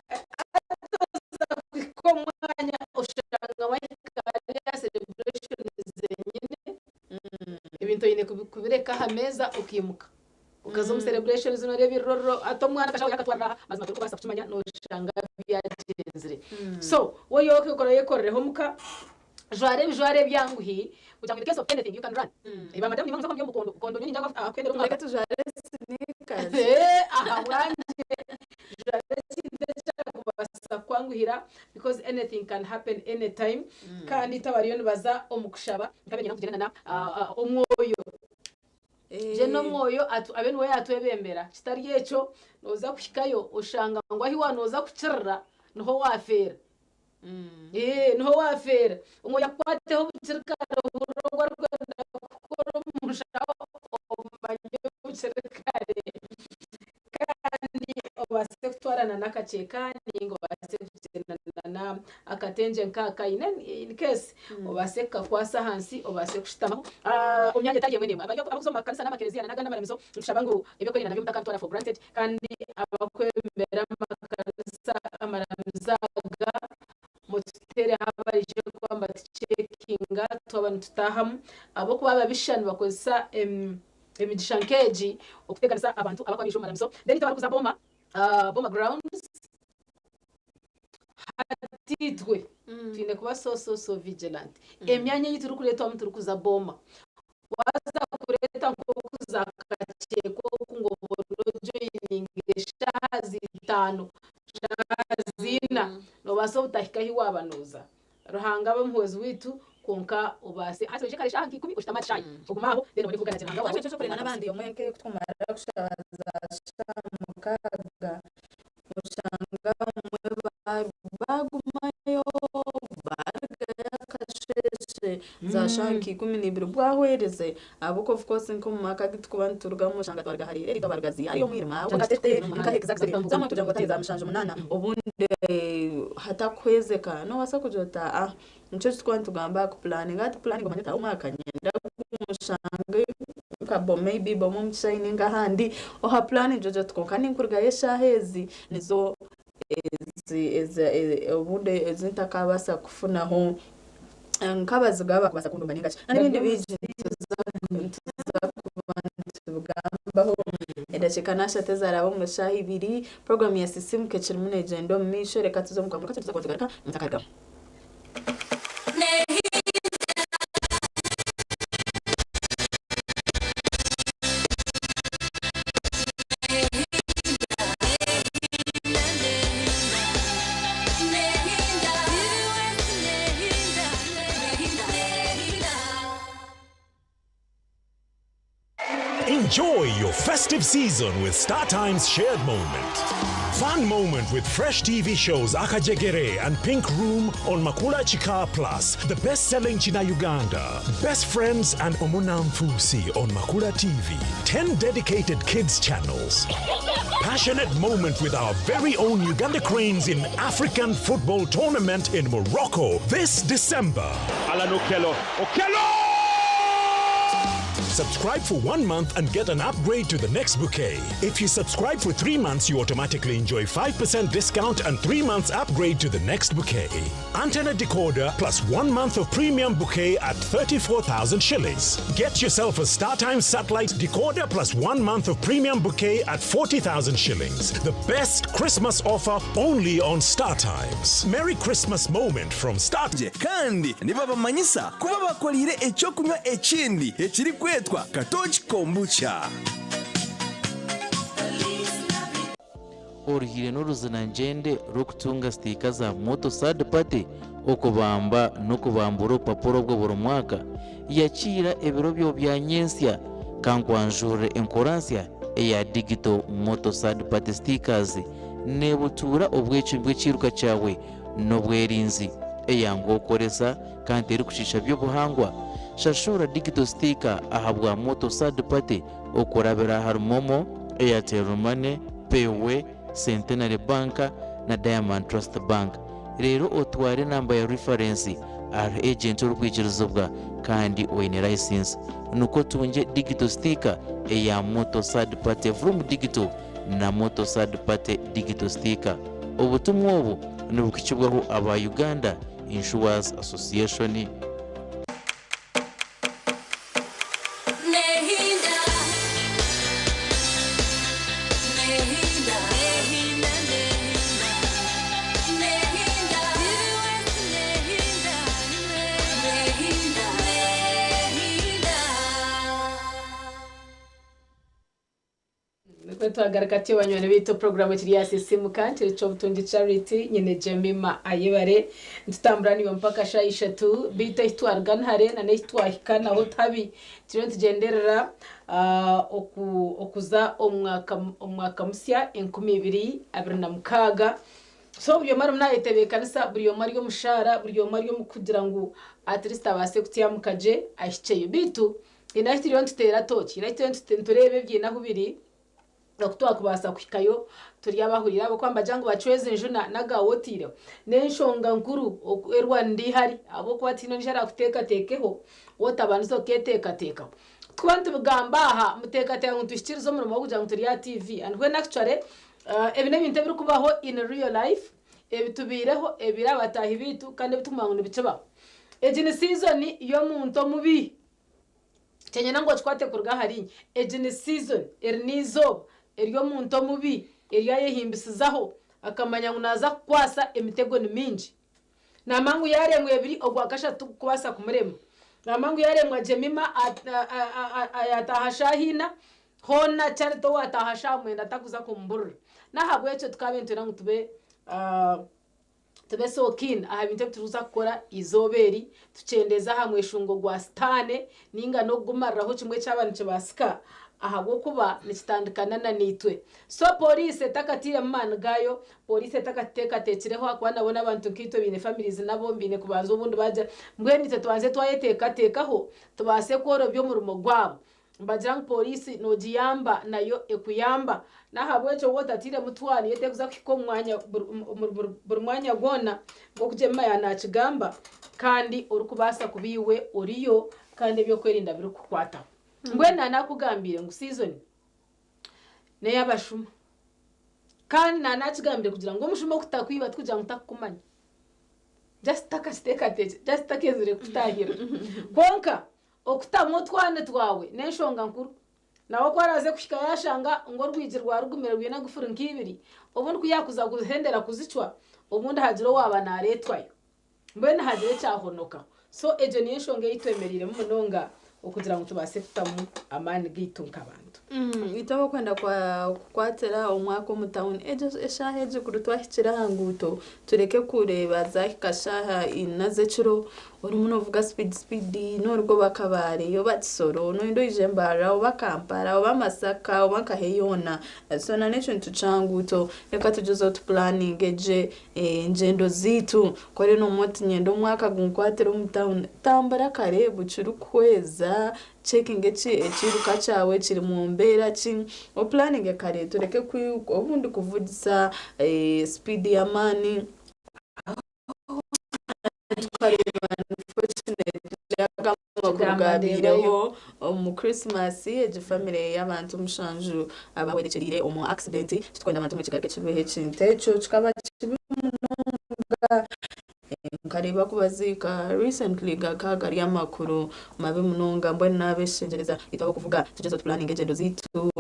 Hati oza kuhika omu mwanya oshanga wahika ahari ya celebration zenyine, ebintu oine kubireka aha meeza okaimuka. Okaza omu celebrations noreeba eirorero hati omwana akashaho yakatwarira aha mazima torikubaasa kukimanya noshanga byagyenzire. So woiha okekora oyekorereho omuka, jwara ebijwaro ebyanguhi kugira ngu in case of anything you can run. Ba madamu nimwe muza kuba muri omu bukondo, bukondo nyowe niinyanga kuhendera omwaka. Reka tujware sneakers. Ahabwangye jwara ekintu ekyakubaasa kukwanguhira because anything can happen anytime kandi itwe abariyo nibaza omu kushaba nkabanyenda ngu tugyende na omwoyo. Gye n'omwoyo abe niwe yaatwebembera. Kitari ekyo, nooza kuhikayo oshanga ngu ahu waaba nooza kukirira niho waafeera. Niho waafeera. Omwoyo akukwateho bukiri kare ohurire ogu arikwenda kukora omu nshaho omanye bukiri kare. Kandi obaase kutwarana n'akakyeka ninga obaase kugyendana n'akatengye nk'aka in case obaase kukakwasa ahansi obaase kushutamaho omu myanya etari emwe n'emwe. Abarikuza omu makanisa n'amakereziya n'agandi amaramizo nitushaba ngu eby'okwerinda nabyo mutakabitwara for granted kandi abakwebembera amakanisa amaramizo aga mututeereho abaraije kuba nibatucekinga twaba nitutaahamu ahabw'okuba ababisha nibakozesa emigisha nk'egi okuteekanisa abantu abarikuba baija omu maramizo. Then itwe abarikuza Boma, Boma grounds, hati itwe twine kuba so so so vigilant. Emyanya ei turikureetwamu turikuza Boma, waaza kureeta nk'okuza Kakyeka oku ngu obone ojoyininga eshaaha zitaano, shaaha zina, noobaasa obutahika ahi waaba nooza. Ruhanga abe omuhwezi waitu kwonka obaase hati oije kare shaaha nka ikumi oshutame aha kishaayi ogume aho then obone kuvugana gye Ruhanga waawe. Ekyo ky'okurinda n'abandi omwe nk'okutumara kushaba za shaaha mukaaga oshanga abamwe bagumayo barugayo akasheeshe za shaaha nka 12 bwahwerize ahabw'okuba of course nk'omu maka agu turikuba niturugamu oshanga twaruga hare reero itwe abaruga hariyo omwirima kugira ngu otaahe za mushanju munaana obundi hatakuhwezeka noobaasa kugira oti aa nikyo eki turikuba nitugamba aha kupulaninga hati pulaninga omanye oti omwaka niinyenda kushange nka maybe boma omu kishaayi ninga ahandi oha puraninga ogira oti kwonka ninkurugayo eshaaha ezi nizo obundi ezi ntakabaasa kufunaho nk'abazigu abakubaasa kunduma ninga ki n'ebindi bingi nituza kuba nitubigambaho edakiika n'ashatu ezaraba omu shaaha ibiri puroguraamu ya sisiimuka ekirimu neegyenda omu maisho reka tuze omu karuhuuko kakye tuze kuba nitugaruka mutakarugamu. Enjoy your festive season with StarTimes Shared Moment. Fun moment with fresh TV shows Akajegere and Pink Room on Makula Chika Plus, the best-selling China Uganda, Best Friends and Omunamfusi on Makula TV, 10 dedicated kids channels. Passionate moment with our very own Uganda Cranes in African football tournament in Morocco this December. Alan Okello. Okello! Subscribe for 1 month and get an upgrade to the next bouquet. If you subscribe for 3 months, you automatically enjoy 5% discount and 3 months upgrade to the next bouquet. Antenna decoder plus 1 month of premium bouquet at 34,000 shillings. Get yourself a StarTimes satellite decoder plus 1 month of premium bouquet at 40,000 shillings. The best Christmas offer only on StarTimes. Merry Christmas moment from Star. Kandi nibabamanyisa ku babakoreire eky'okunywa ekindi ekirikwetwa Katoki Kombucha. Oruhire n'oruzinangyende rw'okutunga sitiika za Moto Third Party okubamba n'okubambura obupapura obwo buri mwaka, yakiira ebiro byo bya nyentsya. Kankwanjurire enkora nsya eya Digital Moto Third Party Stickers nebutuura obwecumi bw'ekiiruka kyawe n'obwerinzi. Eyanguha okukoresa kandi terikukiisha by'obuhangwa. Shashura Digital Sticker ahabwa Moto Third Party okurabira ahari MoMo, Airtel Money, Payway, Centenary Bank na Diamond Trust Bank. Reero otware enamba ya reference ahari agent orikwikirizibwa kandi oine license nikwo otungye digital sticker eya Moto Third Party Vroom Digital na Moto Third Party Digital Sticker. Obutumwa obu nibuhikibwaho aba Uganda Insurers Association. Nehinda, nehinda, nehinda, nehinda, nehinda, nehinda, nehinda. Nikwo twagaruka tutyo banywani baitu puroguramu ekiri ya Sisiimuka kiri ky'obutungi Charity nyine Jemima Ayebare nitutambura naiwe mpaka shaaha ishatu beitu ahi twaruga ni hare nana ahi twahika naho tihabi turiyo nitugyenderera oku okuza omu mwaka omu mwaka musya 2026 so buri omwe arimu nayetebeekanisa buri omwe ari omu shaara buri omwe ari omu kugira ngu at least abaase kutyamuka gye ahikyeyo beitu Haine ahu turiyo nituteera tooki, haine ahu turiyo nitureeba ebiine ahu biri, oku twakubaasa kuhikayo turi abahuriire ahabw'okuba nibagira ngu bacweze enju n'agaawe otaireho. N'enshonga nkuru erwanira eihari ahabw'okuba tihaine ondiijo araakuteekateekeho waaba otabandize okeeteekateekaho. Tukuba nitubigamba aha, muteekateeka ngu nituhikiiriza omurimo gw'okugira ngu turi aha tiivi and when actually ebi n'ebintu ebirikubaho in real life, ebitubaireho, ebiri aha bataahi baitu kandi ebi turikumanya ngu nibikibaho. Egi ni siizoni y'omuntu omubi. Kyenyena ngu okikwate kuruga ahariinye. Egi ni season, eri n'eizooba ery'omuntu omubi eri ayehimbisizaho akamanya ngu naaza kukwasa emitego ni mingi. Naamanya ngu yaaremwa ebiri ogwa kashatu tigurikubaasa kumurema. Naamanya ngu yaaremwa Jemima yaataaha shaaha ina, hoona Charity owaataaha shaaha mwenda takuza kumuburira. N'ahabw'ekyo tukaabaire nitwenda ngu tube Tube so keen aha bintu ebi turikuza kukora eizooba eri, tukyendeeze aha mweshungo gwa Sitaane nainga n'okugumariraho kimwe kyaba nikibaasika ahabw'okuba nikitandikana na naitwe. So poriisi etakatairemu maani gaayo, poriisi etakatuteekateekireho ahakuba nabo n'abantu nkaitwe baine families nabo baine kubanza obundi baagira mbwenu itwe tubanze twayeteekateekaho tubaase kworobya omurimo gwabo. Nibagira ngu poriisi noogiyamba nayo ekuyamba. N'ahabw'ekyo waaba otatairemu twani, yo terikuza kuhika omu mwanya buri mwanya gwona nk'oku Jemima yaanakigamba, kandi orikubaasa kuba iwe oriyo kandi eby'okwerinda birikukukwataho. Mbwenu naanakugambiire ngu siizoni n'ey'abashuma. Kandi naanakigambire kugira ngu omushuma okutakwiba tikugira ngu takukumanya. Just takakiteekateekire, just takeezire kukutaahira. Kwonka Okutamu otwana twawe n'enshonga nkuru. Nawe ku araaze kuhika yaashanga ngu orwigi rwarugumire rwine egufuri nk'ibiri, obundi ku yaakuza kuhendera kuzicwa, obundi hagire owaaba naareetwayo. Mbwenu hagire ekyahonokaho. So egyo niyo enshonga ei twemereiremu munonga okugira ngu tubaase kutamu amaani gaitu nk'abantu. Itwe abarikwenda kukwatira omwaka omu tawuni, egyo eshaaha egyo kuri twahikire aha nguuto tureke kureeba zaahika shaaha ina z'ekiro Orimu novuga speed speed noruga oba Kabale oba Kisoro noyenda oije Mbarara oba Kampala oba Masaka oba nkahe yoona so na n'ekintu kya nguuto reka tugyezeho tu pulaninge gye engyendo zaitu kore nomanya oti niinyenda omwaka gunkwatire omu tawuni tambura kare bukiri kuhweza cekinga ekiiruka kyawe kiri mu mbeera ki opulaninge kare tureke obundi kuvugisa sipiidi y'amaani. Tukareeba unfortunately aga amakuru gabaireho omu Christmas egi family y'abantu mushanju abahwerekyerire omu accident titukwenda abantu mukigaruke kibeho ekintu ekyo kikaba kibi munonga nkareeba kubaziika recently gakaba gari amakuru mabi munonga mbwenu nabeshengyereza itwe abokuvuga tugyezeho tupulaninge engyendo zeitu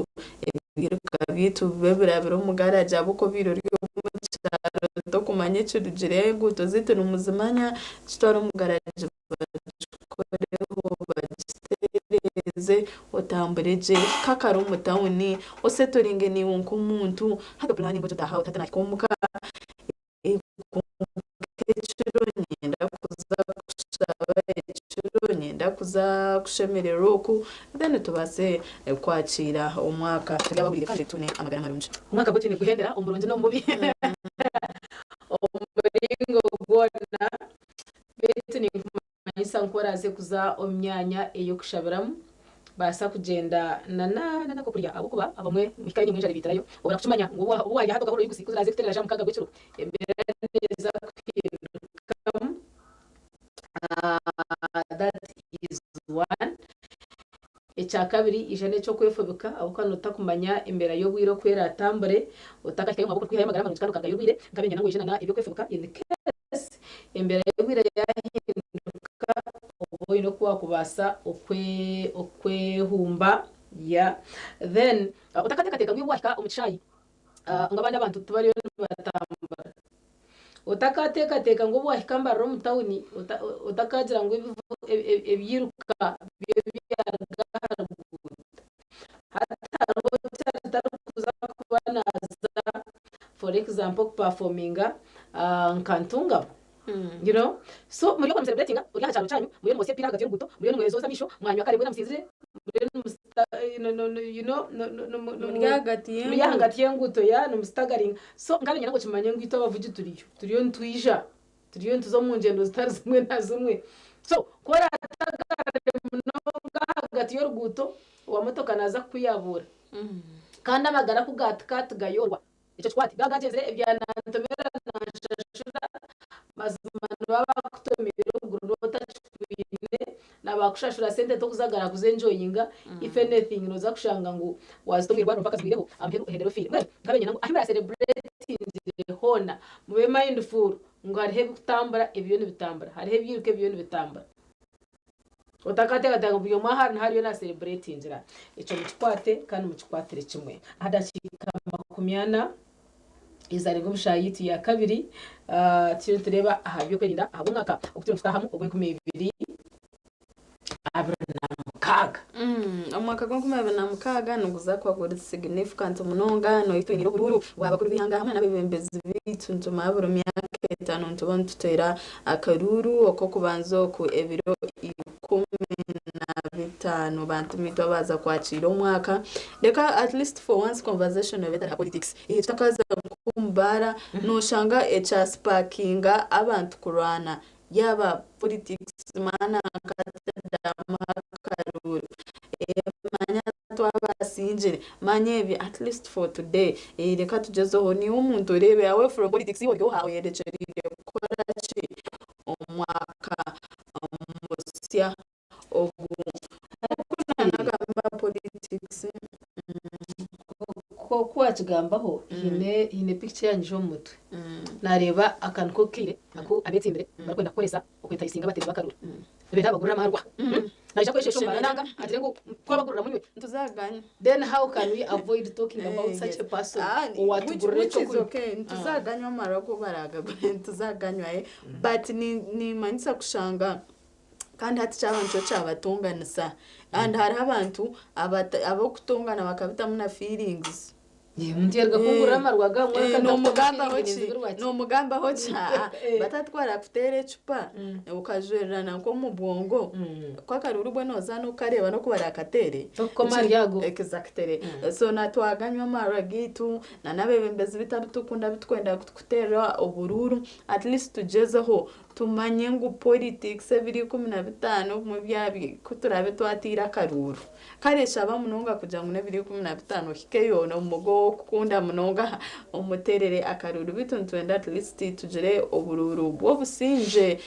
Ebiiruka byaitu bibe birabire omu garagi ahabw'okuba obaire ori omu kyaro tokumanya ekirugireyo enguuto zaitu nimuzimanya kitware omu garagi bagikoreho bagitereeze. oyikirize otambure gye hika kare omu tawuni osetoringe naiwe nk'omuntu hati opulaninge oti otaaha oti nahika omuka ekiro niinyenda kuza kushaba ekiro niinyenda kuza kushemererwa oku then tubaase kwakiira omwaka turi abahuriire kandi twine amagara marungi. Omwaka gwaitu niguhendera omu burungi n'omu bubi omu muringo gwona beitu ninkumanyisa nku oraaze kuza omu myanya ey'okushabiramu baasa kugyenda n'akokurya ahabw'okuba abamwe muhikayo nimwo enjara ebaitirayo obura kukimanya ngu obu waarya hati okahurira oigusi ku ziraaze kuteerera shaaha mukaaga gw'ekiro embeera neeza kuhindukamu that is one. Ekyakabiri ija n'eky'okwefubika ahabw'okuba notakumanya embeera y'obwire oku eratambure otakahikayo ngu ahabw'okuba orikwihayo amagara marungi kandi okarugayo orwaire nkabengye nangwa oije na eby'okwefubika in case embeera y'obwire yahinduka oba oine oku wakubaasa okwehumba yeah then otakateekateeka ngu iwe wahika omu kishaayi ngu abandi abantu tibariyo nibatambura. Otakateekateeka ngu obu waahika Mbarara omu tauni, otakagira ngu ebyiruka byo byaruga aha ruguuto. Hati hariho otarikuza kuba naaza for example kupafominga nka Ntungamo. You know? So muri okwo nimusereburetinga ori aha kyaro kyanyu, muriyo nimwosya epiira ahagati y'oruguuto, muriyo nimwezooza amaisho, mwanywa kare mwena musinzire, muriyo nimusita you know, Muri ahagati muri ahagati y'enguuto yeah nimusitagaringa. So nkabenya ngu okimanye ngu itwe abavugi turiyo, turiyo nitwija, turiyo nituza omu ngyendo zitari zimwe na zimwe. So ku oratagare munonga ahagati y'oruguuto, owa motoka naaza kukuyabuura. Kandi amagara ku gaatika tigayoorwa. Ekyo kikwate. Gaba gagyenzire ebya nantomera nanshashura mazima nibaba bakutomeire okuguru noba otakikwine na bakushashura sente tokuzagara kuzenjoyinga if anything noza kushanga ngu wazita omwirwariro mpaka zihwireho ahamuheru ohendere ofiire. Mbwenu nkabenya ngu ahi murasereburetingire hoona mube mindful ngu hariho ebikutambura ebiriyo nibitambura hariho ebyiruka ebiriyo nibitambura. Otakateekateeka ngu buri omwe ahu ari niho ariyo naaserebureetingira. Ekyo mukikwate kandi mukikwatire kimwe. Aha dakiika 40 ezaarengwa omu shaaha yaitu ya kabiri, turiyo nitureeba aha by'okwerinda ahabw'omwaka ogu turiyo nitutaahamu ogw'enkumi ibiri 26. Omwaka gw'enkumi abiri na mukaaga niguza kuba guri significant munonga noitwinire oburuuru bwa bakuru b'eihanga hamwe n'abebembezi baitu nitumara buri myaka etaano nituba nituteera Akaruuru ok'okubanza oku ebiro 15 bantu baitu abaaza kwakiira omwaka reka at least for once conversation ebe etari aha politics tutakaza nk'omu baara noshanga ekya sipakinga abantu kurwana yaaba politics maana nkatadamu akaruuru manya twabasingire manya ebi at least for today reka tugyezeho niiwe omuntu oreebe away from politics iwe ori oha oyerekyereire kukora ki omwaka musya ogu nk'oku naanagamba politics. Ku waakigambaho haine haine picture eyanyija omu mutwe. Naareeba aka niko kaire aku abeetsimbire barikwenda kukoresa okwetayisinga abateezi b'akaruru. Nibeeta babagurira amaarwa. Naija kwesheesha omu baara nanga agire ngu twabagurira munywe. Ntuzaganywa. Then how can we avoid talking about such a person owaatugurira Which is eky'okunywa? okay ntuzaganywa amarwa agu baragagure ntuzaganywa but nimanyisa kushanga kandi hati kyaba nikyo kyabatonganisa and hariho abantu ab'okutongana bakabitamu na feelings. Omuntu yaruga kungurira amarwa gamwe Eh, kandi nomugambaho akutamu ki feelings zirwaki. nomugambaho ki Aa, batatwara kuteera ecupa okajwererana nk'omu bwongo ku akaruru bwe noza n'okukareeba n'oku barakateere Tokukoma ahari ago. Exactly. So natwaganywa amarwa gaitu na n'abeebembezi baitu abu turikukunda abu turikwenda kuteera oburuuru at least tugyezeho Tumanye ngu politics ebiro 15 obumwe byabi ku turaabe twataire akaruuru. Kare shaba munonga kugira ngu n'ebiro 15 ohikeyo omugo ow'okukunda munonga omuteerere akaruuru beitu nitwenda at least tugire oburuuru bw'obusingye.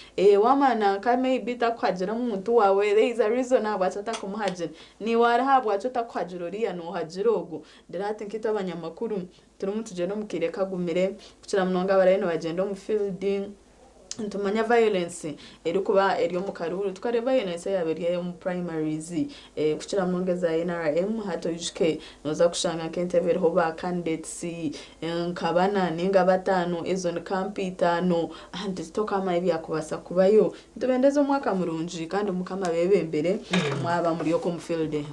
Waamara nanka maybe takuhagira omuntu waawe there is a reason ahabwaki atakumuhagira. Naiwe hariho ahabwaki otakuhagira oriya noohagira ogu. Reero hati nkaitwe abanyamakuru turimu nitugyenda omu kaire kagumire kukira munonga abarayo nibagyenda omu field. Nitumanya violence erikuba eri omu karuuru, tukareeba violence eyaaba eri omu primaries kukira munonga eza NRM. Hati oijuke nooza kushanga nk'entebe eriho ba candidates nka bana ninga bataano, ezo ni camp itaano, and tokaamanya ebyakubaasa kubayo. Nitubendeza omwaka murungi kandi Mukama abeebembere mwaba muri okwo omu field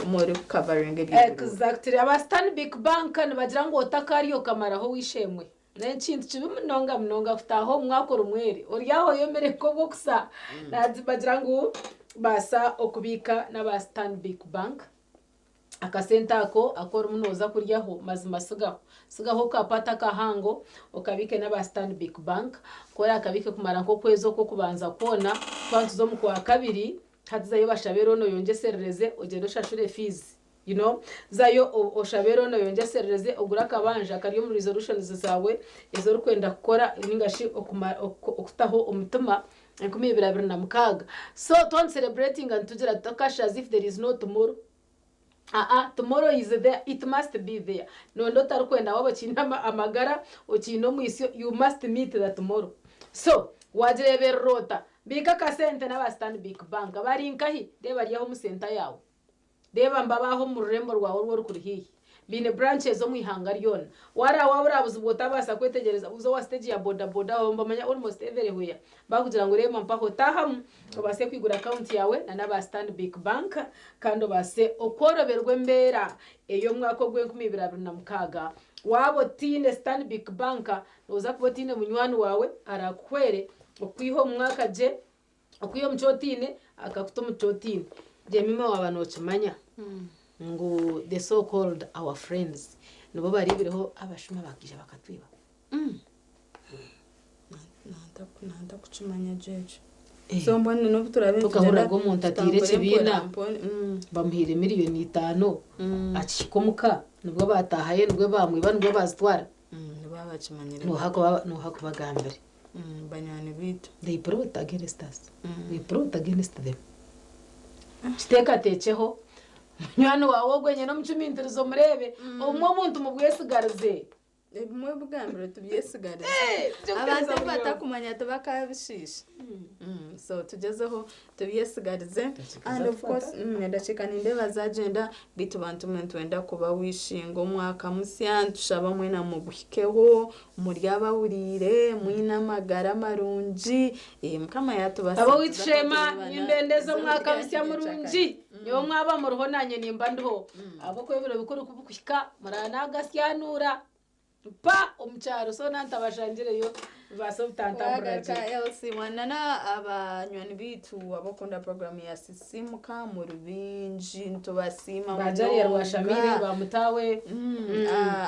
murikukavaringa eby'oburuuru. Exactly. Aba Stanbic Bank nibagira ngu otakarya okamaraho ow'eishe-emwe. N'ekintu kibi munonga munonga kutaaha omu mwaka ori mwere ori aho oyomire nk'obw'okusa. Bagira ngu baasa okubiika n'aba Stanbic Bank akasente ako aku orimu nooza kuryaho mazima sigaho. Sigaho okapata akahango okabiike n'aba Stanbic Bank. Ku oraakabiike kumara nk'okwezi okw'okubanza kwona, twaba nituza omu Kwakabiri, hati zayo bashabe looni oyongyeserereze ogyende oshashure fiizi. You know, zayo oshabe loan oyongyeserereze ogure akabanja kari omu resolutions zaawe ezi orikwenda kukora ninga shi okutaho omutima 2026. So twaba nitucelebratinga nitugira tuti cash as if there is no tomorrow. Aa, tomorrow is there, it must be there. Nonda otarikwenda waaba okiine amagara, okiine omwitsyo, you must meet the tomorrow. So, waagireeberera ota? Biika akasente n'aba Stanbic Bank. Bari nkahi? Reeba ari aho omu centre yaawe. Reeba mbaba aho omu rurembo rwawe oru orikuri haihi. Baine branches omu ihanga ryona. Waaraba waburabuzibwa otabaasa kwetegyereza, buuza owa stage ya boda boda aho nibamanya almost everywhere. Baakugira ngu reeba mpaho taahamu obaase kwigura account yaawe na n'aba Stanbic Bank kandi obaase okworoberwa embeera ey'omwaka ogw'enkumi ibiri 26. Waaba otaine Stanbic Bank, nooza kuba otaine munywani waawe araakuhwere okukwiha omu mwaka gye. Okwiha omu kyotaine akakuta omu kyotaine. Jemima waaba nookimanya ngu the so called our friends nibo bareebireho abashuma bakaija bakatwiba. Nantakukimanya gye ekyo. So mbwenu n'obu turaabe Tokahurira nitugyenda omuntu ataire tutambure ekibiina mpora mpora. Bamuhaire miriyoni itaano akihika omuka nibwo baataahayo nibwo baamwiba nibwo baazitwara. Nibo abakimanyire. Nooha kubagambire? Banywani baitu. They plot against us. We plot against them. Kiteekateekyeho, munywani waawe ogwo nyine omucumiintirize omureebe, obumwe obuntu mubwesigarize. Ebimwe ebigambirwe tubyesigarize. Eh, Abantu tubyesigarize ebi batakumanya tibakaabishiisha. So tugyezeho tubyesigarize. And of course, edakiika nindeeba zaagyenda, beitu bantu mwe nitwenda kuba wishinga omwaka musya, nitushaba mwena muguhikeho, Muri abahuriire, mwine amagara marungi, Mukama yaatubaasa Ab'owaitu nituza Sheema, kuturebana nimbendeza izooba omwaka rya musya nyencakare. murungi. Nyowe mwaba muriho naanye nimba ndiho. Ahabw'okuba ebiro bikuru ku bikuhika, muranagasyanuura mpa omu kyaro so nantabashangireyo bibaase obutantamburira Wagaruka gye. Elsie wanana abanywani baitu abokunda program ya Sisimuka muri bingi nitubasiima Ba Jalia Rwashamire, munonga. ba Mutawe.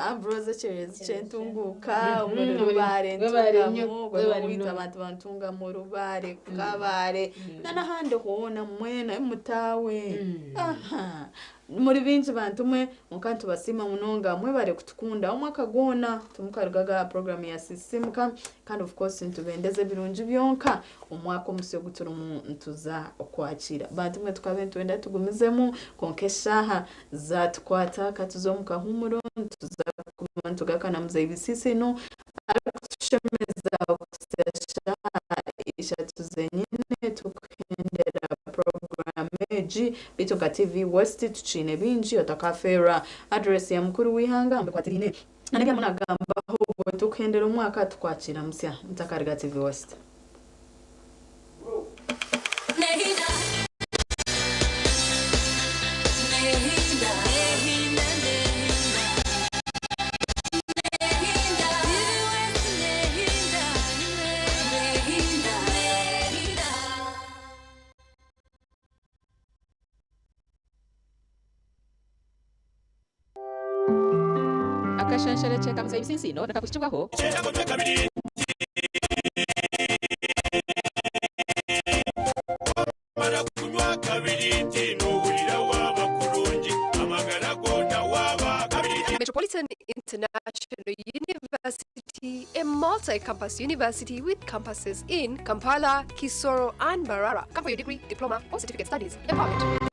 Ambrose ekyererezi ky'entunguuka omuri Rubare Webare nnyo, Ntungamo webare waitu munonga. abantu ba Ntungamo Rubare Kabare n'ahandi hoona mwena Mutawe aha muri bingi bantu mwe kwonka nitubasiima munonga mwebare kutukunda omwaka gwona timukarugaga aha program ya Sisimuka kandi of course nitubendeza ebirungi byonka Omwaka omusya ogu turimu nituza kwakiira. Bantu mwe tukabe nitwenda tugumizemu kwonka eshaaha zaatukwata ka tuze omu kahuumuro nituza kuguma nitugaruka na Muzeeyi Bisiisino arikutushemeza okuhitsya shaaha ishatu zenyine tukuhendera puroguraamu egi. Beitu nka TV West tukiine bingi otakafeerwa. Address ya mukuru w'eihanga aha bikwatiraine n'ebi arimu naagambaho obwo tukuhendera omwaka tukwakiira musya. Mutakariga TV West. Akashansharekye ka Muzeeyi Bisinsiino nikakuhikibwaho. Metropolitan International University, a multi-campus university with campuses in Kampala, Kisoro, and Mbarara. Come for your degree, diploma, or certificate studies. Empowerment.